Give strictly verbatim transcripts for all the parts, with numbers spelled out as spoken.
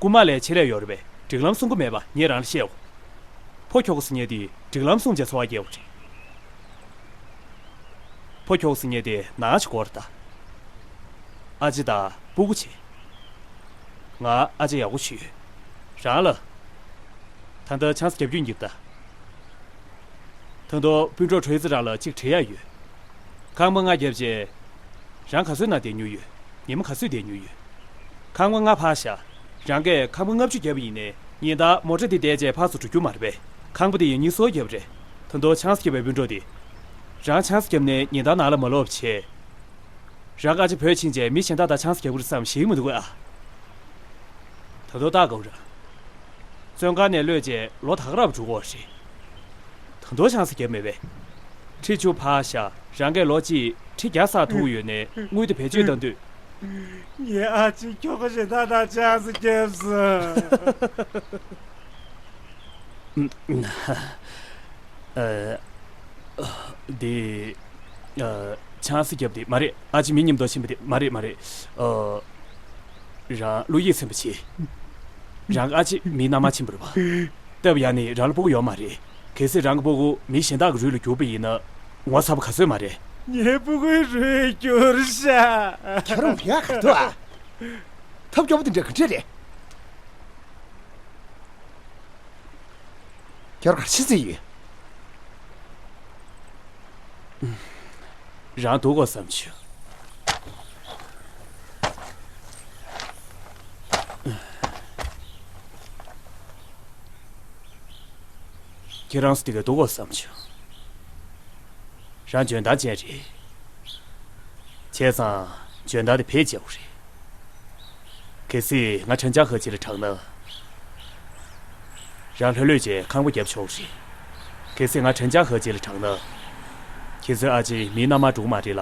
རྐུན་མ་ལས་ཆེད་ལས་ཡོད་རེད་པས། སྒྲིག་ལམ་སྲུང་གི་མེད་པ་ངས་རང་ལ་བཤད་འོ། ཕོ་ཁྱོ་ག་ཟེར་མཁན་དེ་སྒྲིག་ལམ་སྲུང་བྱས་འཚོ་བ་སྐྱེལ་བ་རེད། ཕོ་ཁྱོ་ག་ཟེར་མཁན་དེ་ནང་ཆེ་སྐོར་ད། ཨ་ཅེ་དང་སྤུ་གུ་བྱེད། ང་ཨ་ཅེ་ཡག་པོ་ཞུས། རང་ལ། ད་ལྟ་ཆང་ས་རྒྱབ་རྒྱུ་ཡིན་གྱི་ད། ད་དུང་སྤུན་གྲོགས་ཁྲོས་ཙི་རང་ལ་གཅིག་དྲི་ཡ་ཡོད། ཁང་པ་ལྔ་བརྒྱབ་རྗེས། རང་ག་ཚོད་ནང་བསྡད་མྱོང་ཡོད། ཉི་མ་ག་ཚོད་བསྡད་མྱོང་ཡོད། ཁང་པ་ལྔ་ཕར་བཞག་རང་གིས་ཁང་པ་ལྔ་བཅུ་བརྒྱབ་པ་ཡིན་ནའི་ཉིན་ལྟར་མོ་ཊ་དེ་བསྡད་རྗེས་ཕར་ཚུར་འགྲོ་རྒྱུ་མ་རེད་པས། ཁང་པ་དེ་ཡང་གཉིས་སོ་བརྒྱབ་རེད། ད་དུང་ཆང་ས་བརྒྱབ་པའི་སྤུན་གྲོགས་དེ། རང་ཆང་ས་བརྒྱབ་ནས་ཉིན་ལྟར་ནང་ལ་མ་ལོག་པ་བྱས། རང་ག་ཅི་བོད་ཕྱིན་རྗེས་མི་གཞན་དག་དང་ཆང་ས་རྒྱག་གི་རེད་བསམ་ཞིག་མི་འདུག་གས་ཨ། ད་དུང་ལྟ་དགོས་ར། བཙོན་ཁང་ནས་གློད་རྗེས་ལོ་ད་ག་རང་འགྲོ་གི་རེད། ད་དུང་ཆང་ས་བརྒྱབ་མེད་པས། ཁྲི་བཅུ་ཕར་བཞག་རང་གིས་ལོ་གཅིག་ཁྲི་བརྒྱ་ཙམ་ཐོབ་ཀྱི་ཡོད་ནའི་དངུལ་དེ་བེད་སྤྱོད་བཏང་དུས། ངའི་ཨ་ཅེ་ཁྱོ་ག་གཞན་དག་དང་ཆང་ས་བརྒྱབ་སོང་། ཨ། འདི། ཨ། ཆང་ས་བརྒྱབ་དེ་མ་རེད། ཨ་ཅེ་མི་མཉམ་དུ་ཕྱིན་པ་དེ་མ་རེད་མ་རེད། ཨ། རང་བློ་ཡིད་ཚིམ་པ་བྱེད། རང་གི་ཨ་ཅེ་མིའི་མནའ་མར་ཕྱིན་པ་རེད་པ། སྟབས་ཡག་ནི་རང་ལ་སྤུ་གུ་ཡོད་མ་རེད། གལ་སྲིད་རང་གི་སྤུ་གུ་མི་གཞན་དག་གི་རུས་ལ་གྱུར་པ་ཡིན་ན། ངོ་ཚ་པོ་ག་ཚོད་མ་རེད། ངའི་སྤུ་གུའི་རུས་གྱུར་ཤག་ཁྱེད་རང་ངའི་ཨ་ག་ཐུག་ཨ། ཐབས་སྐྱོ་པོ་དེ་འདྲ་ག་འདྲས་རེད། ཁྱོད་ག་རེ་བྱེད་རྩིས་ཡོད། རང་འདུག་གོ་བསམ་བྱུང་། ཁྱེད་རང་ཚོ་དེ་ག་འདུག་གོ་བསམ་བྱུང་། རང་འཇོན་ཐང་ཅན་རེད། བྱས་ཙང་འཇོན་ཐང་དེ་བེད་སྤྱད་དགོས་རེད། གལ་སྲིད་ང་ཁྲེན་ཅང་ཧེ་ཅི་ལ་དྲངས་ན། རང་ལྷོད་ལྷོད་བྱས་ཁང་པ་བརྒྱབ་ཆོག་རེད། གལ་སྲིད་ང་ཁྲེན་ཅང་ཧེ་ཅི་ལ་དྲངས་ན། ཁྱེད་ཚོའི་ཨ་ཅེ་མིའི་མནའ་མར་འགྲོ་གི་མ་རེད་ལ།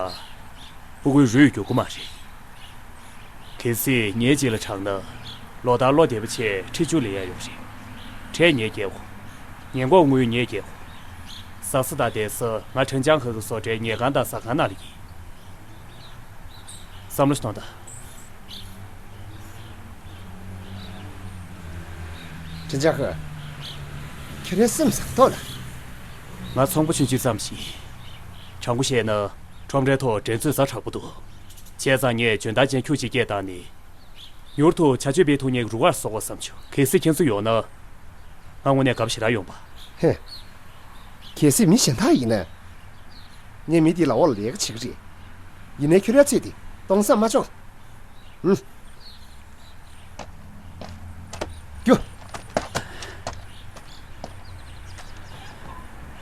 སྤུ་གུའི་རུས་འགྱུར་གི་མ་རེད། གལ་སྲིད་ངའི་ཅི་ལ་དྲངས་ན། ལོ་ལྟར་བློ་བདེ་པོ་བྱས་ཁྲི་བཅུ་ལེན་ཡ་ཡོད་རེད། ཁྲལ་ངས་འཁྱེར་དགོས། ཉེན་འགོག་དངུལ་ངས་འཁྱེར་དགོས། ཟ་ས་དང་བསྡད་ས་ང་ཁྲེན་ཅང་ཧེ་གི་བཟོ་གྲྭའི་ཉལ་ཁང་དང་ཟ་ཁང་ནང་ལ་ཡིན། བསམ་བློ་ཞིག་གཏོང་དང་། ཁྲེན་ཅང་ཧེ། ཁྱེད་རང་སེམས་བཟང་ཐོག་ལ། ང་ཚོང་པ་ཆུང་ཆུང་ཙམ་ཞིག་དྲང་པོ་བཤད་ན། ཁྲོམ་རའི་ཐོག་འགྲན་རྩོད་ཛ་དྲག་པོ་འདུག་བྱས་ཙང་ངས་འཇོན་ཐང་ཅན་ཁྱུ་གཅིག་སྐད་བཏང་ནས། མྱུར་དུ་བྱ་སྤྱོད་སྤེལ་ཐུབ་མཁན་གྱི་རུ་ཁག་བཟོ་དགོས་བསམ་བྱུང་། གལ་སྲིད་ཁྱེད་ཚོ་ཡོང་ན། ང་དངོས་གནས་དགའ་པོ་ཞེ་དྲག་ཡོང་པ། ཧེ། གལ་སྲིད་མི་གཞན་དག་ཡིན་ན། ངས་མི་དེའི་ལག་འོག་ལ་ལས་ཀ་བྱེད་ཀྱི་རེད། ཡིན་ནའི་ཁྱོད་རའི་ཚེ་འདི་གཏོང་བསམ་མ་བྱུང་། ཧུམ། རྒྱུ།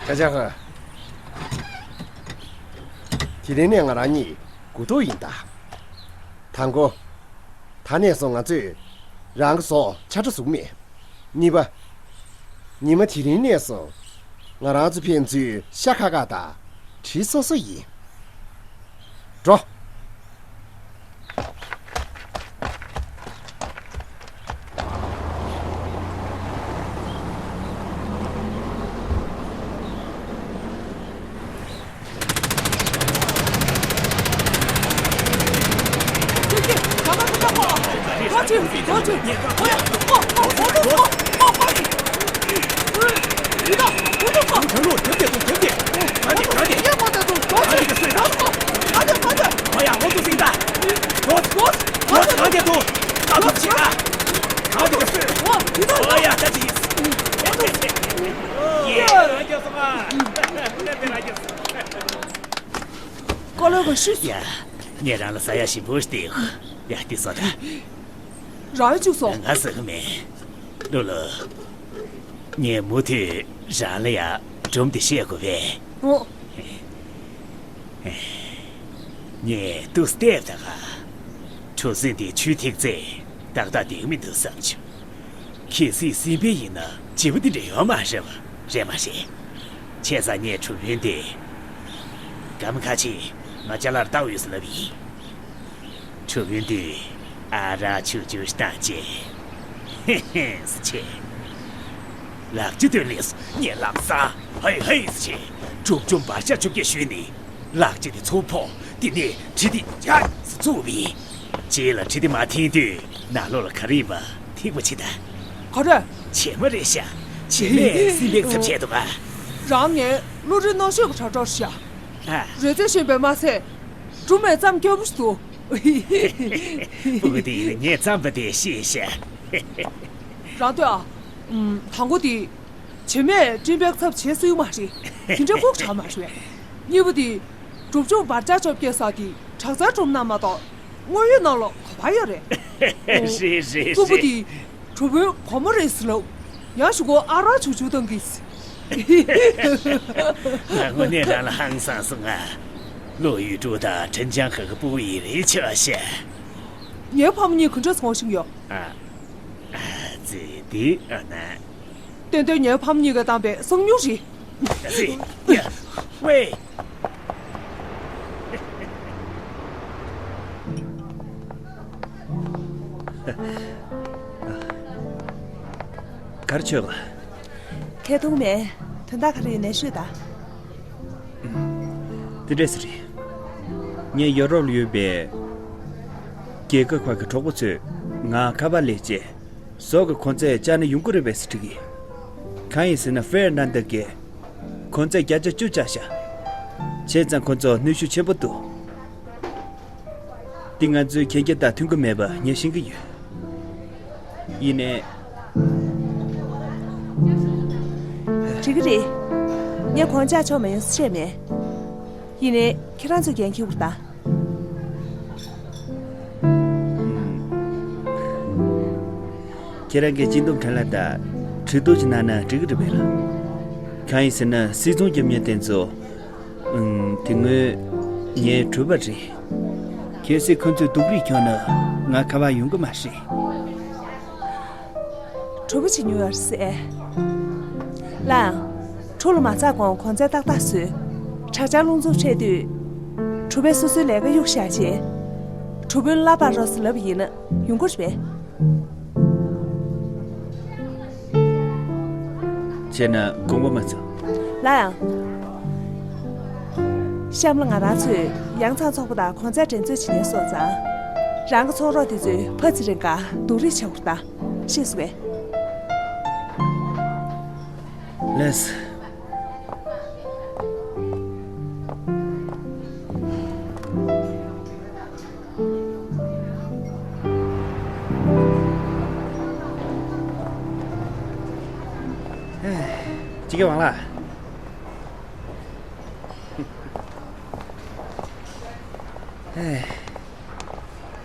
ཁྲེན་ཅང་ཧེ། དེ་རིང་ནས་ང་རང་གཉིས་དགུ་ཐུག་ཡིན་ད། དང་པོ། ད་ནས་བཟུང་ང་ཚོས་རང་གི་བཟོ་ཆ་འདྲ་བཟོ་གི་མེད། གཉིས་པ། ཉི་མ་དེ་རིང་ནས་བཟུང་ང་རང་ཚོ་ཕན་ཚུན་ཤ་ཁ་ཁ་དང་གྲི་སོ་སོ་ཡིན། འགྲོ། ཀོ་ལོ་གོ་ཤུ། ཡ། ངས་རང་ལ་ཟ་ཡ་ཞིམ་པོ་ཞིག་སྟེར། ཡ། འདི་ཟོ་ད། རང་ཡང་བཅུག་སོང་། ང་ཟ་གི་མེད། ལོ་ལོ། ངས་མུ་མཐུད་རང་ལ་ཡ་སྒྲུང་འདི་བཤད་དགོས་པས། ཨོ། ངས་ཏུ་སྟེབ་ད་ག་ཁྲུ་སིན་དེ་ཆུའི་ཐིག་ཚེ་ཏག་ཏག་བསྡད་མི་འདུག་བསམ་བྱུང་། གལ་སྲིད་སྲིན་པོ་ཡིན་ན་བྱིས་པ་འདི་འདྲ་ཡོད་མ་རེད་པ། རེད་མ་རེད། བྱས་ཙང་ངས་གྲུབ་དཔོན་དེ། གམ་ཁ་ཆེ། ང་ཅ་ལག་ལྟ་འོས་སུ་ལབ་ཡིན། གྲུབ་དཔོན་དེ་ཨ་རག་ཆུ་ཆུ་བཏང་བྱས། ཧེ་ཧེ་ཟེར་བྱས། ལག་ཆ་དོན་ལས་སུ་ངས་ལག་ས་ཧེ་ཧེ་ཟེར་བྱས། གྲུབ་ཆུང་བར་ཤ་བཅོ་བརྒྱད་ཞུས་ནས། ལག་ཆ་དེ་ཚུར་ཕོག་དེ་ནས་གྲི་དེ་ཡ་ཟེར་བཙུགས་པ་ཡིན། རྗེས་ལ་གྲི་དེ་མར་འཐེན་དུས་ནང་ལོགས་ལ་ག་རེ་ཡིན་པ་ ཐིགས་པ་ཆེ་ད། ག་རེ། བྱེ་མ་རེད་ཤག་བྱེ་མས་སྲིན་པའི་ཚབ་བྱས་འདུག་ག་རང་ངའི་བློ་གྲོས་རྣོ་ཤོས་ཀྱི་དྲ་གྲོགས་ཤག་ཨ། རེ་ཚེ་ཤེས་པས་མ་ཟད། སྒྲུང་མས་ཙམ་སྐྱོ་པོ་ཞིག་འདུག་སྤུ་གུ་དེ་ཡིན་ན་ངས་བརྩམས་པ་དེ་ཤེས་ཤག་རང་ལྟོས་ཨ། ཨུམ། དང་པོ་དེ། བྱེ་མས་སྤྲིན་པའི་ཚབ་བྱེད་སྲིད་མ་རེད། དེ་འདྲ་ལྐུགས་དྲགས་མ་རེད། གཉིས་པ་དེ། སྒྲུབ་ཆུང་འབར་ལྕག་བཅོ་བརྒྱད་ཟེར་དེ་དྲག་རྩལ་སྒྲུབ་གནང་མ་གཏོགས་དངོས་ཡོད་ནང་ལོགས་ག་པར་ཡོད་རེད། རེད་རེད་རེད། གསུམ་པ་དེ། གྲུ་དཔོན་གོང་མ་རེད་ཟེར་ལབ། ཡང་ཞུ་གོ་ཨ་རག་ཆུ་ཆུ་བཏང་གིས། ང་དངོས་གནས་རང་ལ་ཧང་སངས་སོང་ང་། ལོ་ཡུས་ཀྲུའུ་དང་ཁྲིན་ཅང་ཁ་གི་སྤུ་གུ་ཡིན་རེད་ཆོག་ཤག་ངའི་ཕ་མ་གཉིས་ག་འདྲ་སོང་ཤིང་ཡོད། ཨ། ཨ་ཙི་དེ་ཨ་ན། ཏན་ཏན་ངའི་ཕམ་གཉིས་ཀ་བཏང་པའི་སང་ཉུལ་རེད། ཝེ། གར་ཆོད་ལ། ཁེ་ཐུང་མེད། དོན་དག་ག་རེ་ཡོད་ནས་ཤོད་ད། དེ་འདྲས་སུ་རེད། ངས་ཡོ་རོབ་ལ་ཡོད་པའི་རྒྱལ་ཁབ་ཁག་གི་གྲོགས་པོ་ཚོས་ང་ཁ་པར་སླེབས་རྗེས། ཟོག་གི་གོང་ཚད་བཅག་ན་ཡོང་གི་རེད་པས་ཟེར་དྲིས་ཀྱི། གང་ཡིན་ཟེར་ན་ཧྥེར་ན་འདི་གས་གོང་ཚད་བརྒྱ་ཆ་བཅུ་བཅག་ཤག་བྱས་ཙང་ཁོ་ཚོ་གནོན་ཤུགས་ཆེན་པོ་འདུག་འདི་ང་ཚོའི་གན་རྒྱ་དང་མཐུན་གྱི་མེད་པ་ངས་ཤེས་ཀྱི་ཡོད། ཡིན་ནའི། འགྲིག་གི་རེད། ངས་གོང་བཅག་ཆོག་མ་ཡོང་ཟེར་བཤད་མེད། ཡིན་ནའི་ཁྱེད་རང་ཚོས་འགན་འཁྱེར་དགོས་ད། ཁྱེད་རང་གིས་སྤྱི་འདོམས་ཁྲ་ལ་དང་གྲོས་བསྡུར་ཅིག་གནང་ན་འགྲིག་གི་རེད་པས་ལགས། གང་ཡིན་ཟེར་ན་སྲིད་ཚོང་རྒྱབ་མཁན་དེ་ཚོ། ཨུམ། དེ་སྔོན་ངའི་གྲོད་པ་རེད། གལ་སྲིད་ཁོ་ཚོས་སྡུག་རུས་ཁྱོང་ན་ང་ཁ་པར་ཡོང་གི་མ་རེད། གྲོད་པ་ཅིག་ཉོ་ཡར་སེ། ལའང་། ཁྲོ་ལོ་མ་ཚགས་གོང་གོང་ཚད་ཏག་ཏག་བཟོས། དྲག་ཆར་རླུང་འཚུབ་འཕྲད་དུས། གྲུ་པས་སོ་སོའི་ལས་ཀ་གཡུག་བཞག་རྗེས། གྲུ་དཔོན་གླ་ཕར་རོགས་ལབ་ཡིན་ན་ཡོང་གི་རེད་པས། བྱས་ན་དགོངས་པ་མ་ཚོམ། ལའང་། གཤམ་ལ་ང་རང་ཚོས་ཡང་ཚང་ཚོགས་པ་དང་གོང་ཚད་འགྲན་རྩོད་བྱེད་མཁན་སོང་ཙང་། རང་གི་ཚོགས་རོགས་དེ་ཚོས་ཕ་ཚི་རིང་ག་སྡུག་རུས་བྱ་དགོས་ད། ཤེས་སོང་ངས། ལགས། ཅི་གེ་ཝང་ལགས།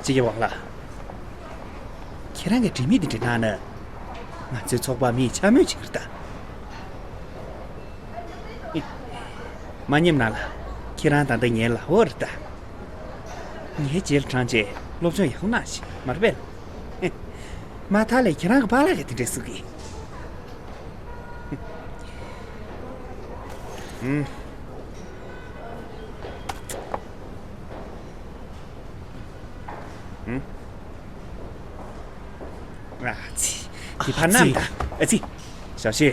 ཅི་གེ་ཝང་ལགས། ཁྱེད་རང་གི་དྲི་མེད་དེ་འདྲ་གནང་ན། ང་ཚོའི་ཚོགས་པ་མིས་འཕྱ་སྨོད་བྱེད་ཀྱི་རེད་ད། མ་ཉེས་ན་ལ། ཁྱེད་རང་ད་ལྟ་ངའི་ལ་འོ་རེད་ད། ངའི་རྗེས་ལ་འབྲངས་རྗེས་སློབ་སྦྱོང་ཡག་པོ་གནང་ཞིག་མ་རེད་པས། མ་མཐའ་ལས་ཁྱེད་རང་གི་པཱ་ལགས་ཀྱིས་དེ་འདྲས་གསུང་གི། ཨུམ། ཨུམ། ཨ་ཙི། དེ་ཕར་ཨ་ཙི། བསྣམས་དང་། ཨ་ཙི། ཞའོ་ཤེ།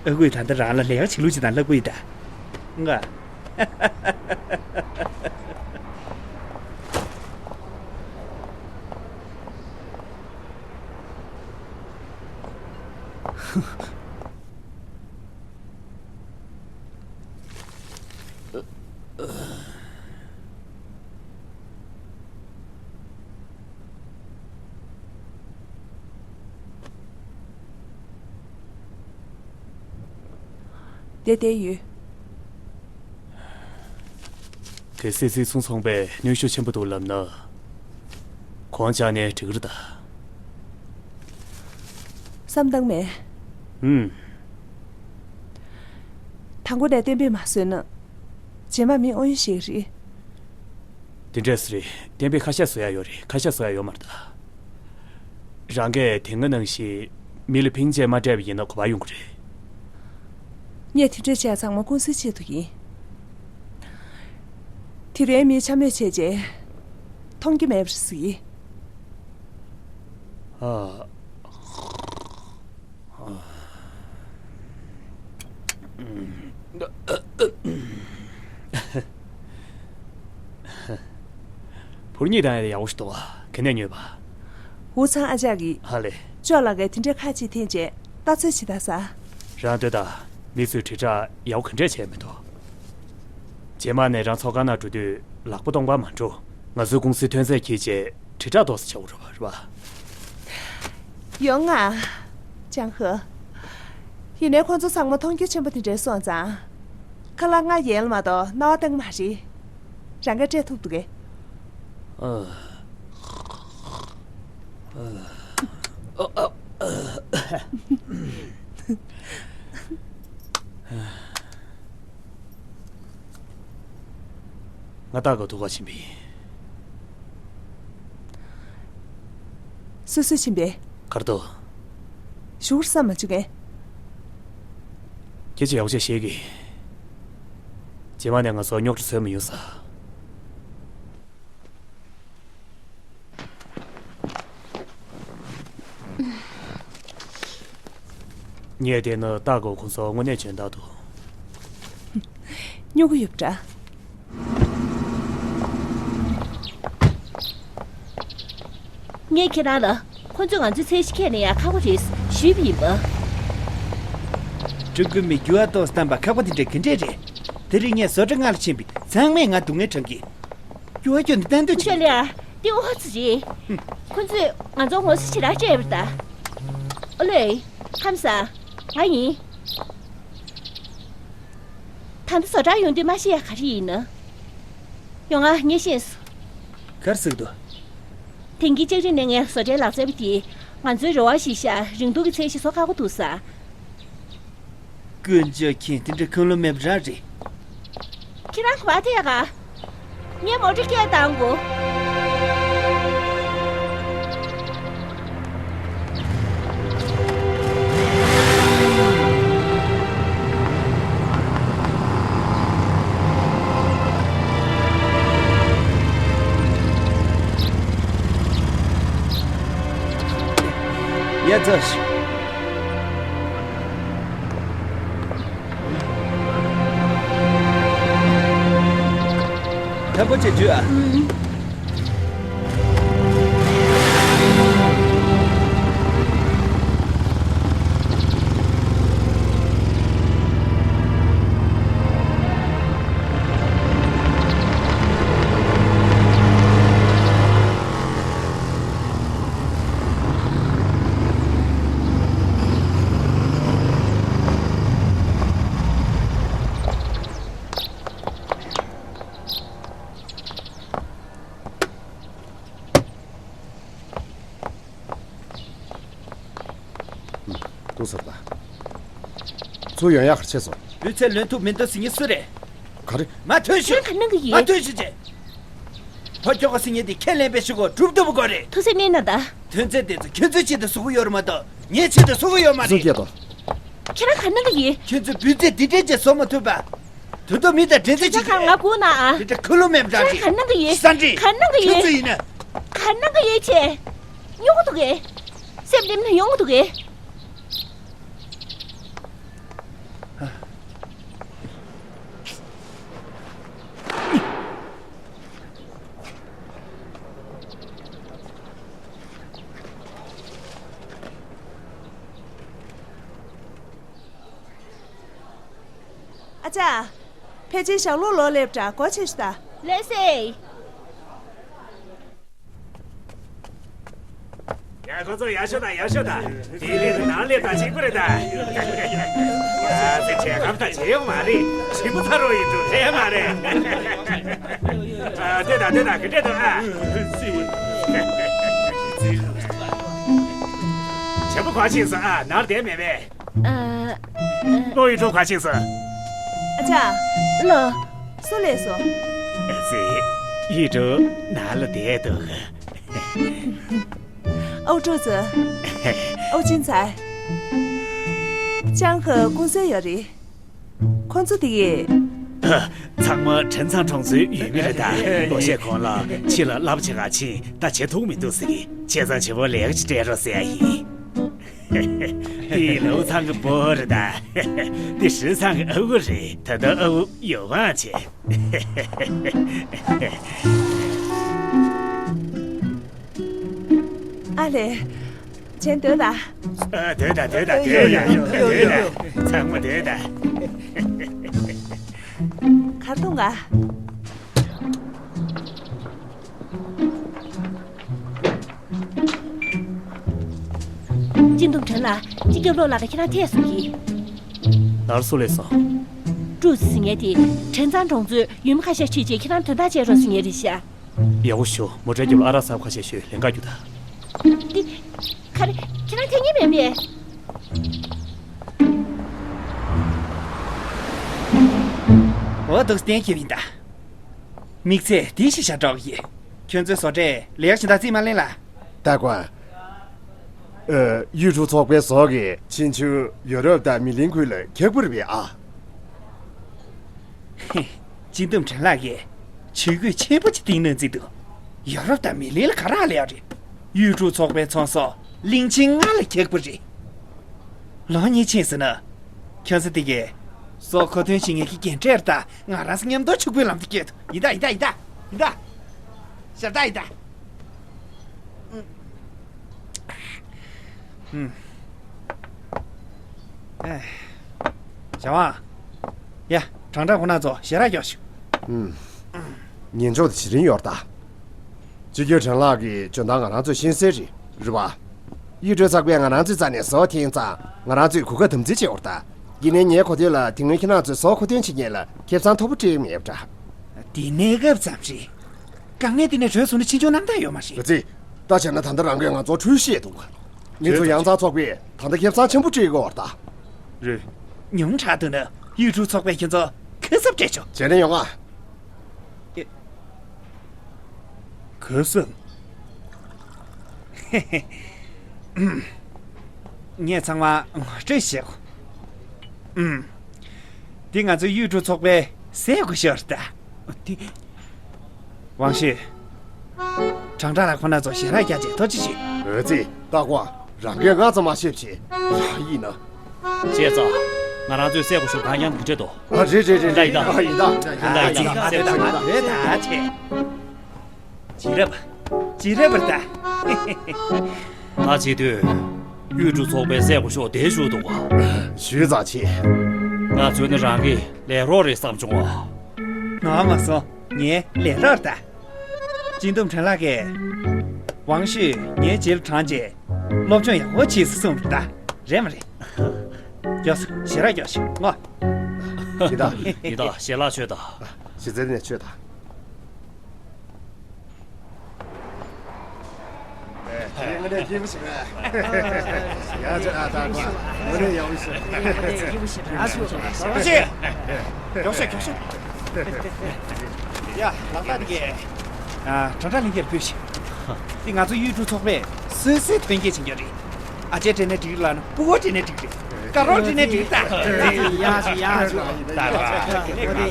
ཨ་ཁུས་ད་ལྟ་རང་ལ་ལས་ཀ་བྱེད་ལུགས་ཅིག་དང་ལབ་ཀྱི་ཡོད་ད། ང་། བསྡད་བསྡད་ཡོད། གལ་སྲིད་སྲིད་ཚོང་ཚོང་པས་གནོན་ཤུགས་ཆེན་པོ་འདུག་ལབ་ན། གོང་བཅག་ནའི་འགྲིག་གི་རེད་ད། བསམ་བཏང་མེད། ཨུམ། དང་པོ་ནས་གཏན་འབེབས་མ་བཟོས་ན། རྗེས་མ་མི་དབང་ཡོད་ཞིག་རེད། དེ་འདྲས་རེད། གཏན་འབེབས་ཁ་ཤས་བཟོ་ཡ་ཡོད་རེད། ཁ་ཤས་བཟོ་ཡ་ཡོད་མ་རེད་ད། རང་གིས་དེ་སྔ་ནང་བཞིན་མི་ལ་ཕན་ཆད་མ་སྤྲད་པ་ཡིན་ན་གོ་བ་ཡོང་གི་རེད། ངས་དེ་འདྲས་བྱས་ཚང་མ་ཀུང་སིའི་ཆེད་དུ་ཡིན། དེ་རིང་མིས་འཕྱ་སྨོད་བྱས་རྗེས། མཐོང་རྒྱུ་མེད་པར་གཟིགས། ཨ། བུ་གཉིས་དང་ཡག་པོ་ཞིག་འདུག་ག་ནས་ཉོས་པ། ཝུ་ཚང་ཨ་ཅག་གིས། ཧ་ལས། ཅོ་ལགས་ཀྱིས་དེ་འདྲའི་ཁ་ཕྱེ་འཐེན་རྗེས་ལྟ་ཚོད་བྱེད་ད་ཟེར། རང་ལྟོས་དང་། མི་ཚོས་དྲིལ་བསྒྲགས་ཡག་པོ་ག་འདྲས་བྱས་མི་འདུག་རྗེས་མ་ནས་རང་ཚོགས་ཁང་ནང་འགྲོ་དུས་ལག་པ་སྟོང་པར་མ་འགྲོ། ང་ཚོའི་ཀུང་སིའི་ཐོན་རྫས་འཁྱེར་རྗེས་དྲིལ་བསྒྲགས་ཏོག་ཙམ་བྱེད་དགོས་རེད་པ། ཡོང་ང་། ཅང་ཧེ། ཡིན་ནའི་ཁོང་ཚོ་ཚང་མ་མཐོང་རྒྱ་ཆེན་པོ་དེ་འདྲས་སོང་ཙང་། ཁ་ལག་ང་ཡལ་མ་གཏོགས་རྣ་བ་གཏོང་གི་མ་རེད། རང་གིས་སྤྲད་ཐུབ་འདུག་གས། ཨ། ང་ལྟ་སྐབས་ཐུག་ག་ཕྱིན་པ་ཡིན། སོ་སོས་ཕྱིན་པས། གར་འདུག་ཞུ་བར་བསམ་མ་བྱུང་ངས། ཁྱེད་ཀྱིས་ཡག་པོ་བྱས་ཤེས་ཀྱི། རྗེས་མ་ནས་ང་ཚོ་རྙོག་དྲ་བཟོས་མི་ཡོང་ས། ངས་བལྟས་ན་ལྟ་སྐབས་ཁོང་ཚོ་དངོས་གནས་འཇོན་ཐང་འདུག་སྨྱོ་གི་ཡོད་པ་འདྲ། ངས་ཁྱེད་རང་ལ་ཁོ་ཚོས་ང་ཚོའི་ཚད་གཞི་ཁས་ལེན་ཡག་ཁག་པོ་རེད་ཞུས་པ་ཡིན་པ། ཀྲུང་གོའི་མི་འགྱུར་བ་གཏོང་བསམ་པ་ཁག་པོ་དེ་འདྲ་ག་འདྲས་རེད། དེ་རིང་ངས་བཟོ་གྲྭ་ལྔ་ལ་ཕྱིན་པས་ཚང་མས་ང་སྡུག་བསྔལ་བགྲང་གི། འགྱུར་བ་སྐྱོན་དུ་བསྟན་འདོད་ཀུ་ཤ་ཅིག་ལེ་ཨ། དེ་ཨོ་ཙི་རེད། ཁོ་ཚོས་ང་ཚོར་ངོ་ཚ་ཞེ་དྲག་སྤྲད་པ་རེད་ད། ཨོ་ལེ། ཁམས་བཟང་། ང་ཡིན། ད་ལྟ་བཟོ་གྲྭར་ཡོང་དུས་མ་ཤེས་ཡ་ག་རེ་ཡིན་ན། ཡོང་ང་ངས་ཤེས་སོང་། ག་རེ་ཟེར་གྱི་འདུག་དེང་གི་ལྕགས་རི་ནས་ངས་བཟོ་གྲྭའི་ལག་རྩལ་པ་དེས་ང་ཚོའི་རེ་བ་གཞིར་བཞག་རིང་ཐུང་གི་ཚད་གཞི་བཟོ་ཁག་པོ་འདུག་ཟེར། དཀོན་མཆོག་མཁྱེན། དེ་འདྲ་ཁུངས་ལུང་མེད་པ་རང་རེད། ཁྱེད་རང་ག་པར་ཐད་ག་ངས་མོ་ཊ་སྐད་བཏང་གོ། ཡ་ཛ་ཤི། ཐབས་པོ་ཆེ་བྱོས་ཨ། ཏུ་ཟེར་ད། ཚུར་ཡོང་ཡག་གར་ཆས་སོང་། སྤུས་ཚད་ལོན་ཐུབ་མི་འདུག་ཟེར་མཁན་སུ་རེད། ག་རེ། མ་ཐོན་ཤོག་ཁྱེད་ག་གནང་གི་ཡིན། མ་ཐོན་ཤོག་ཅེས། ཕ་ཁྱོ་ག་ཟེར་མཁན་དེ་ཁས་ལེན་པའི་ཤོག་གོ་གྲུབ་ཐུབ་དགོས་རེད། ཐུགས་སེམས་གནས་ན་ད། ཐོན་རྫས་དེ་ཚོ་ཁྱོད་ཚོའི་ཆེད་དུ་བཟོ་གི་ཡོད་རེད་མ་གཏོགས་ངའི་ཆེད་དུ་བཟོ་གི་ཡོད་མ་རེད། སུ་སྐད་དོ། ཁྱེད་རང་ག་གནང་གི་ཡིན། ཁྱོད་ཚོས་སྤུས་ཚད་འདི་འདྲས་ཅིག་བཟོ་མ་ཐུབ་པ། དོན་དུ་མི་དང་འགྲན་རྩོད་ཁྱེད་རང་བྱེད་ཀྱི་ང་རེད། སྒུག་ན་ཨ། དེ་འདྲ་ཁུ་ལུ་མེད་པ་འདྲ་ཁྱེད་རང་ག་གནང་གི་ཡིན། ས་འདྲི། ག་གནང་གི་ཁྱོད་ཡིན། ཚོ་ཡིན་ན། ག་གནང་གི་ཡིན་ཅེས། ཉོ་གི་འདུག་གས། སེམས་ལེམ་ན་ཡོང་གི་འདུག་གས། ཨ་ཅག་ཕལ་ཆེར་ཞག་ལོ་ལོ་སླེབས་འདྲ། སྒོ་ཕྱེ་ཤོག་ད། ལགས་སེ། ཡ། ཁོ་ཚོ་ཡར་ཤོག་དང་། ཡར་ཤོག་དང་། དེའི་སླེབས་དང་ནང་སླེབས་དང་གཅིག་པ་རེད་ད། ཡ། ཚེ་བྱས་ཁམས་དང་བྱས་ཡོང་མ་རེད། ཞིམ་པོ་ཚ་རོགས་ཡིན་འགྲོ་རེད་མ་རེད། ཨ། ལྟོས་དང་ལྟོས་དང་། ག་འདྲས་འདུག་ཨ། བྱམས་པོ་ག་ཕྱིན་སོང་ཨ། ནང་བསྡད་མེད་པས། ཨ། ཨ། ལོ་ཡི་ཀྲོ་ག་ཕྱིན་སོང་། ཨ་ཅག་ལོ། སུ་སླེབས་སོང་། ཨ་ཙི། ཡི་ཀྲོ་ནང་ལ་བསྡད་འདུག་ཨོ་ཀྲོ་ཙི། ཨོ་ཅིན་ཚའེ། ཅང་ཧེ་ཀུང་སི་ཡོད་རེད། ཁོང་ཚོ་དེ་ཡིས། ཚང་མ་ཁྲེན་ཚང་གྲོང་ཚོའི་ཡུལ་མི་རེད་ད། ལོ་ཤས་གོང་ལ་ཕྱི་ལ་གླ་པ་བྱེད་ག་ཕྱིན། ད་བྱེད་ཐུབ་མི་འདུག་ཟེར་གི། བྱས་ཙང་བྱེད་པོ་ལས་ཀ་ཅིག་སྤྲད་རོགས་ཟེར་ཡ་ཡིན། འདི་ལའུ་ཚང་གི་བུ་རེད་ད། འདི་ཧྲི་ཚང་གི་ཨ་ཁུ་རེད། ད་ལྟ་ཨ་ཁུ་ཡོ་བང་བྱས། ཨ་ལེ། གཞན་སྡོད་དང་། ཨ། སྡོད་དང་། སྡོད་དང་། སྡོད་དང་། སྡོད་དང་། ཚང་མ་སྡོད་དང་། གར་འཐུང་ག། སྤྱི་འདོམས་དྲན་ལགས། སྤྱི་ཁྱབ་བློ་ལགས་ཀྱིས་ཁྱེད་རང་འཐད་གསུང་གི། ནར་སོ་ལེ་སོ། ཀྲུའུ་ཟི་ཟེར་མཁན་དེ་དྲན་གཙང་གྲོང་ཚོའི་ཡུལ་མི་ཁ་ཤས་ཁྲིད་རྗེས་ཁྱེད་རང་དོན་དག་བྱེད་རོགས་ཟེར་མཁན་རེད་ཤག། ཡག་པོ་ཞུ། མོ་ཊའི་རྒྱབ་ལ་ཨ་རག་ཟ་བ་ཁ་ཤས་ཤོད། ལན་ཁ་རྒྱུག་ད། འདི། ག་རེ། ཁྱེད་རང་ཐད་ངེས་མེད་མེད། འོ་འདུག་སེ་གཏན་འཁེལ་ཡིན་ད། དམིགས་ཚད་འདི་ཞིག་བཞག་འགྲོ་གི་ཡིན། ཁྱོད་ཚོའི་བཟོ་གྲྭས་ལེགས་ཤིག་དང་རྩིས་མ་ལེན་ལ། ཏཱ་ཀོན། ཨ། ཡུས་ཀྲུའུ་ཚོགས་པའི་ཟོག་གིས་ཕྱིན་ཆད་ཡོ་རོབ་དང་མི་ལིང་ཁུལ་ལ་འཁྱག་པོ་རེད་པས་ཨ། ཧེ། སྤྱི་འདོམས་དྲན་ལགས་ཀྱིས་ཇུས་འགོད་ཆེན་པོ་ཅིག་བཏིང་གནང་རྩིས་འདུག། ཡོ་རོབ་དང་མི་ལིང་ལ་ག་རེ་ལབ་ཡོད་རེད། ཡུས་ཀྲུའུ་ཚོགས་པའི་ཚོང་ཟོག་གླིང་ཆེན་ལྔ་ལ་འཁྱག་པོ་རེད། ལོ་གཉིས་ཕྱིན་ཟིན་ན། ཁྱོད་ཚོ་དེ་གའི་ཟོག་མཁོ་འདོན་བྱེད་མཁན་གྱི་རྒན་གྲས་དང་ང་རང་ཚོ་མཉམ་དུ་ཕྱུག་པོའི་ལམ་དུ་བསྐྱོད་དོ། ཡིན་ད། ཡིན་ད། ཡིན་ད། ཡིན་ད། ཞབས་བཏགས་ཡིན་ད། ཨུམ། ཨེ། ཞའོ་ཝང་། ཡ། ཁྲང་ཁྲང་ཁོ་ན་ཚོ་ཞལ་རག་རྒྱོབས་ཤོག། ཨུམ། ཉན་འཇོག་དེ་བྱེད་རིན་ཡོད་ད། སྤྱི་ཁྱབ་ཁྲང་ལགས་ཀྱི་འཇོན་ཐང་ང་རང་ཚོས་ཤེས་གསལ་རེད། རེད་པ། ཡུས་ཀྲུའུ་ཚོགས་པས་ང་རང་ཚོའི་རྩ་ནས་ཟོག་འཐེན་ཙང་ང་རང་ཚོས་གོ་སྐབས་དམ་འཛིན་བྱེད་དགོས་རེད་ད། ཡིན་ནའི་ངའི་གོ་ཐོས་ལ་དེ་སྔོན་ཁྱེད་རང་ཚོས་ཟོག་མཁོ་འདོན་བྱེད་མཁན་ལ་ཁེ་བཟང་མཐོ་པོ་སྤྲད་ཀྱི་མེད་པ་འདྲ། འདི་གནས་སྐབས་ཙམ་རེད། དཀའ་ངལ་འདི་ནས་གྲོལ་སོང་ན་ཕྱིན་ཆོག་རྣམ་དག་ཡོད་མ་རེད། རེད་ཙི། ད་བྱས་ན་ད་ལྟ་རང་གིས་ང་ཚོར་འཁྲུལ་བཤད་འདུག། ངེད་ཚོ་ཡང་རྩ་ཚོགས་པས་ད་ལྟ་ཁེ་བཟང་ཆེན་པོ་སྤྲད་ཀྱི་ཡོད་རེད་ད། རེད། ཉུང་དྲགས་འདུག་ན་ཡུས་ཀྲུའུ་ཚོགས་པས་ཁྱེད་ཚོ་ཁ་གསབ་སྤྲད་ཆོག། བྱས་ན་ཡོང་ང་། ཨེ། ཁ་གསབ། ངས་ཚང་མ་ངོ་སྤྲོད་བྱེད་དགོས། ཨུམ། འདི་ང་ཚོའི་ཡུས་ཀྲུའུ་ཚོགས་པས་ཟས་དགོས་ཤོར་ད། འདི། ཝང་ཤུས། ཁྲང་ཁྲང་ལགས་ཁོ་ན་ཚོ་ཞལ་རག་རྒྱག་བྱས་ཐུགས་རྗེ་ཆེ། འོད་ཙི། ཏཱ་ཀོན། རང་གིས་ང་ཚོ་མ་ཤེས་བྱས། རང་ཡིན་ན། ཅེ་ཙ། ང་རང་ཚོའི་སྲས་སྐུ་ཞབས་གང་ཡང་གི་འདྲེ་དོ། ཨ། རེད་རེད་རེད། ཡིན་ད་ཡིན་ད། ཡིན་ད་ཡིན་ད། ཡིན་ད་ཡིན་ད། ད་ད་ད་ད་ད་ད། བྱེད་རབ། བྱེད་རབ་པར་ད། ད་བྱེད་དུས། ཡུས་ཀྲུའུ་ཚོགས་པའི་སྲས་སྐུ་ཞབས་དེ་བཞུགས་འདུག་ག། ཞུས་ཙང་ཆེ། ང་ཚོས་ནི་རང་གི་ལས་རོགས་རེད་བསམ་བྱུང་བ། ང་མ་སོང་། ངའི་ལས་རོགས་ད། སྤྱི་འདོམས་ཁྲེན་ལགས་ཀྱིས། ཝང་ཤུས་ངའི་རྗེས་ལ་འབྲངས་རྗེས། སློབ་སྦྱོང་ཡག་པོ་བྱེད་ཟེར་གསུངས་པ་རེད་ད། རེད་མ་རེད། མགྱོགས་སོང་། ཞལ་རག་རྒྱགས་ཤིག་ངོ་། ཡིན་ད། ཡིན་ད། ཞལ་ལག་མཆོད་ད། གཞི་རྩའི་ནས་མཆོད་ད། དངོས་གནས་སྐྱིད་པོ་ཞིག་རེད། ཡ་ཅོ་ཨ་ད་གོ། དངོས་གནས་ཡག་པོ་ཞིག་རེད། ཡག་ཤོས། མགྱོགས་ཤོས། མགྱོགས་ཤོས། ཡ། ལག་ལག་དེ་གས། ཨ། གྲ་གྲ་ལྷན་རྒྱས་ཕུལ་ཞིག། འདི་ང་ཚོ་ཡུས་ཀྲུའུ་ཚོགས་པས་སོ་སོའི་ཐོན་སྐྱེད་བྱེད་རྒྱུ་རེད། ཨ་ཅེ་སྤྲད་ནས་འགྲིག་ལ་ན་སྤུ་གུ་སྤྲད་ནས་འགྲིག་རེད། དཀར་རོ་སྤྲད་ནས་འགྲིག་ད། ཡག་ཤོས་ཡག་ཤོས། ད་ར། ང་ཚོ་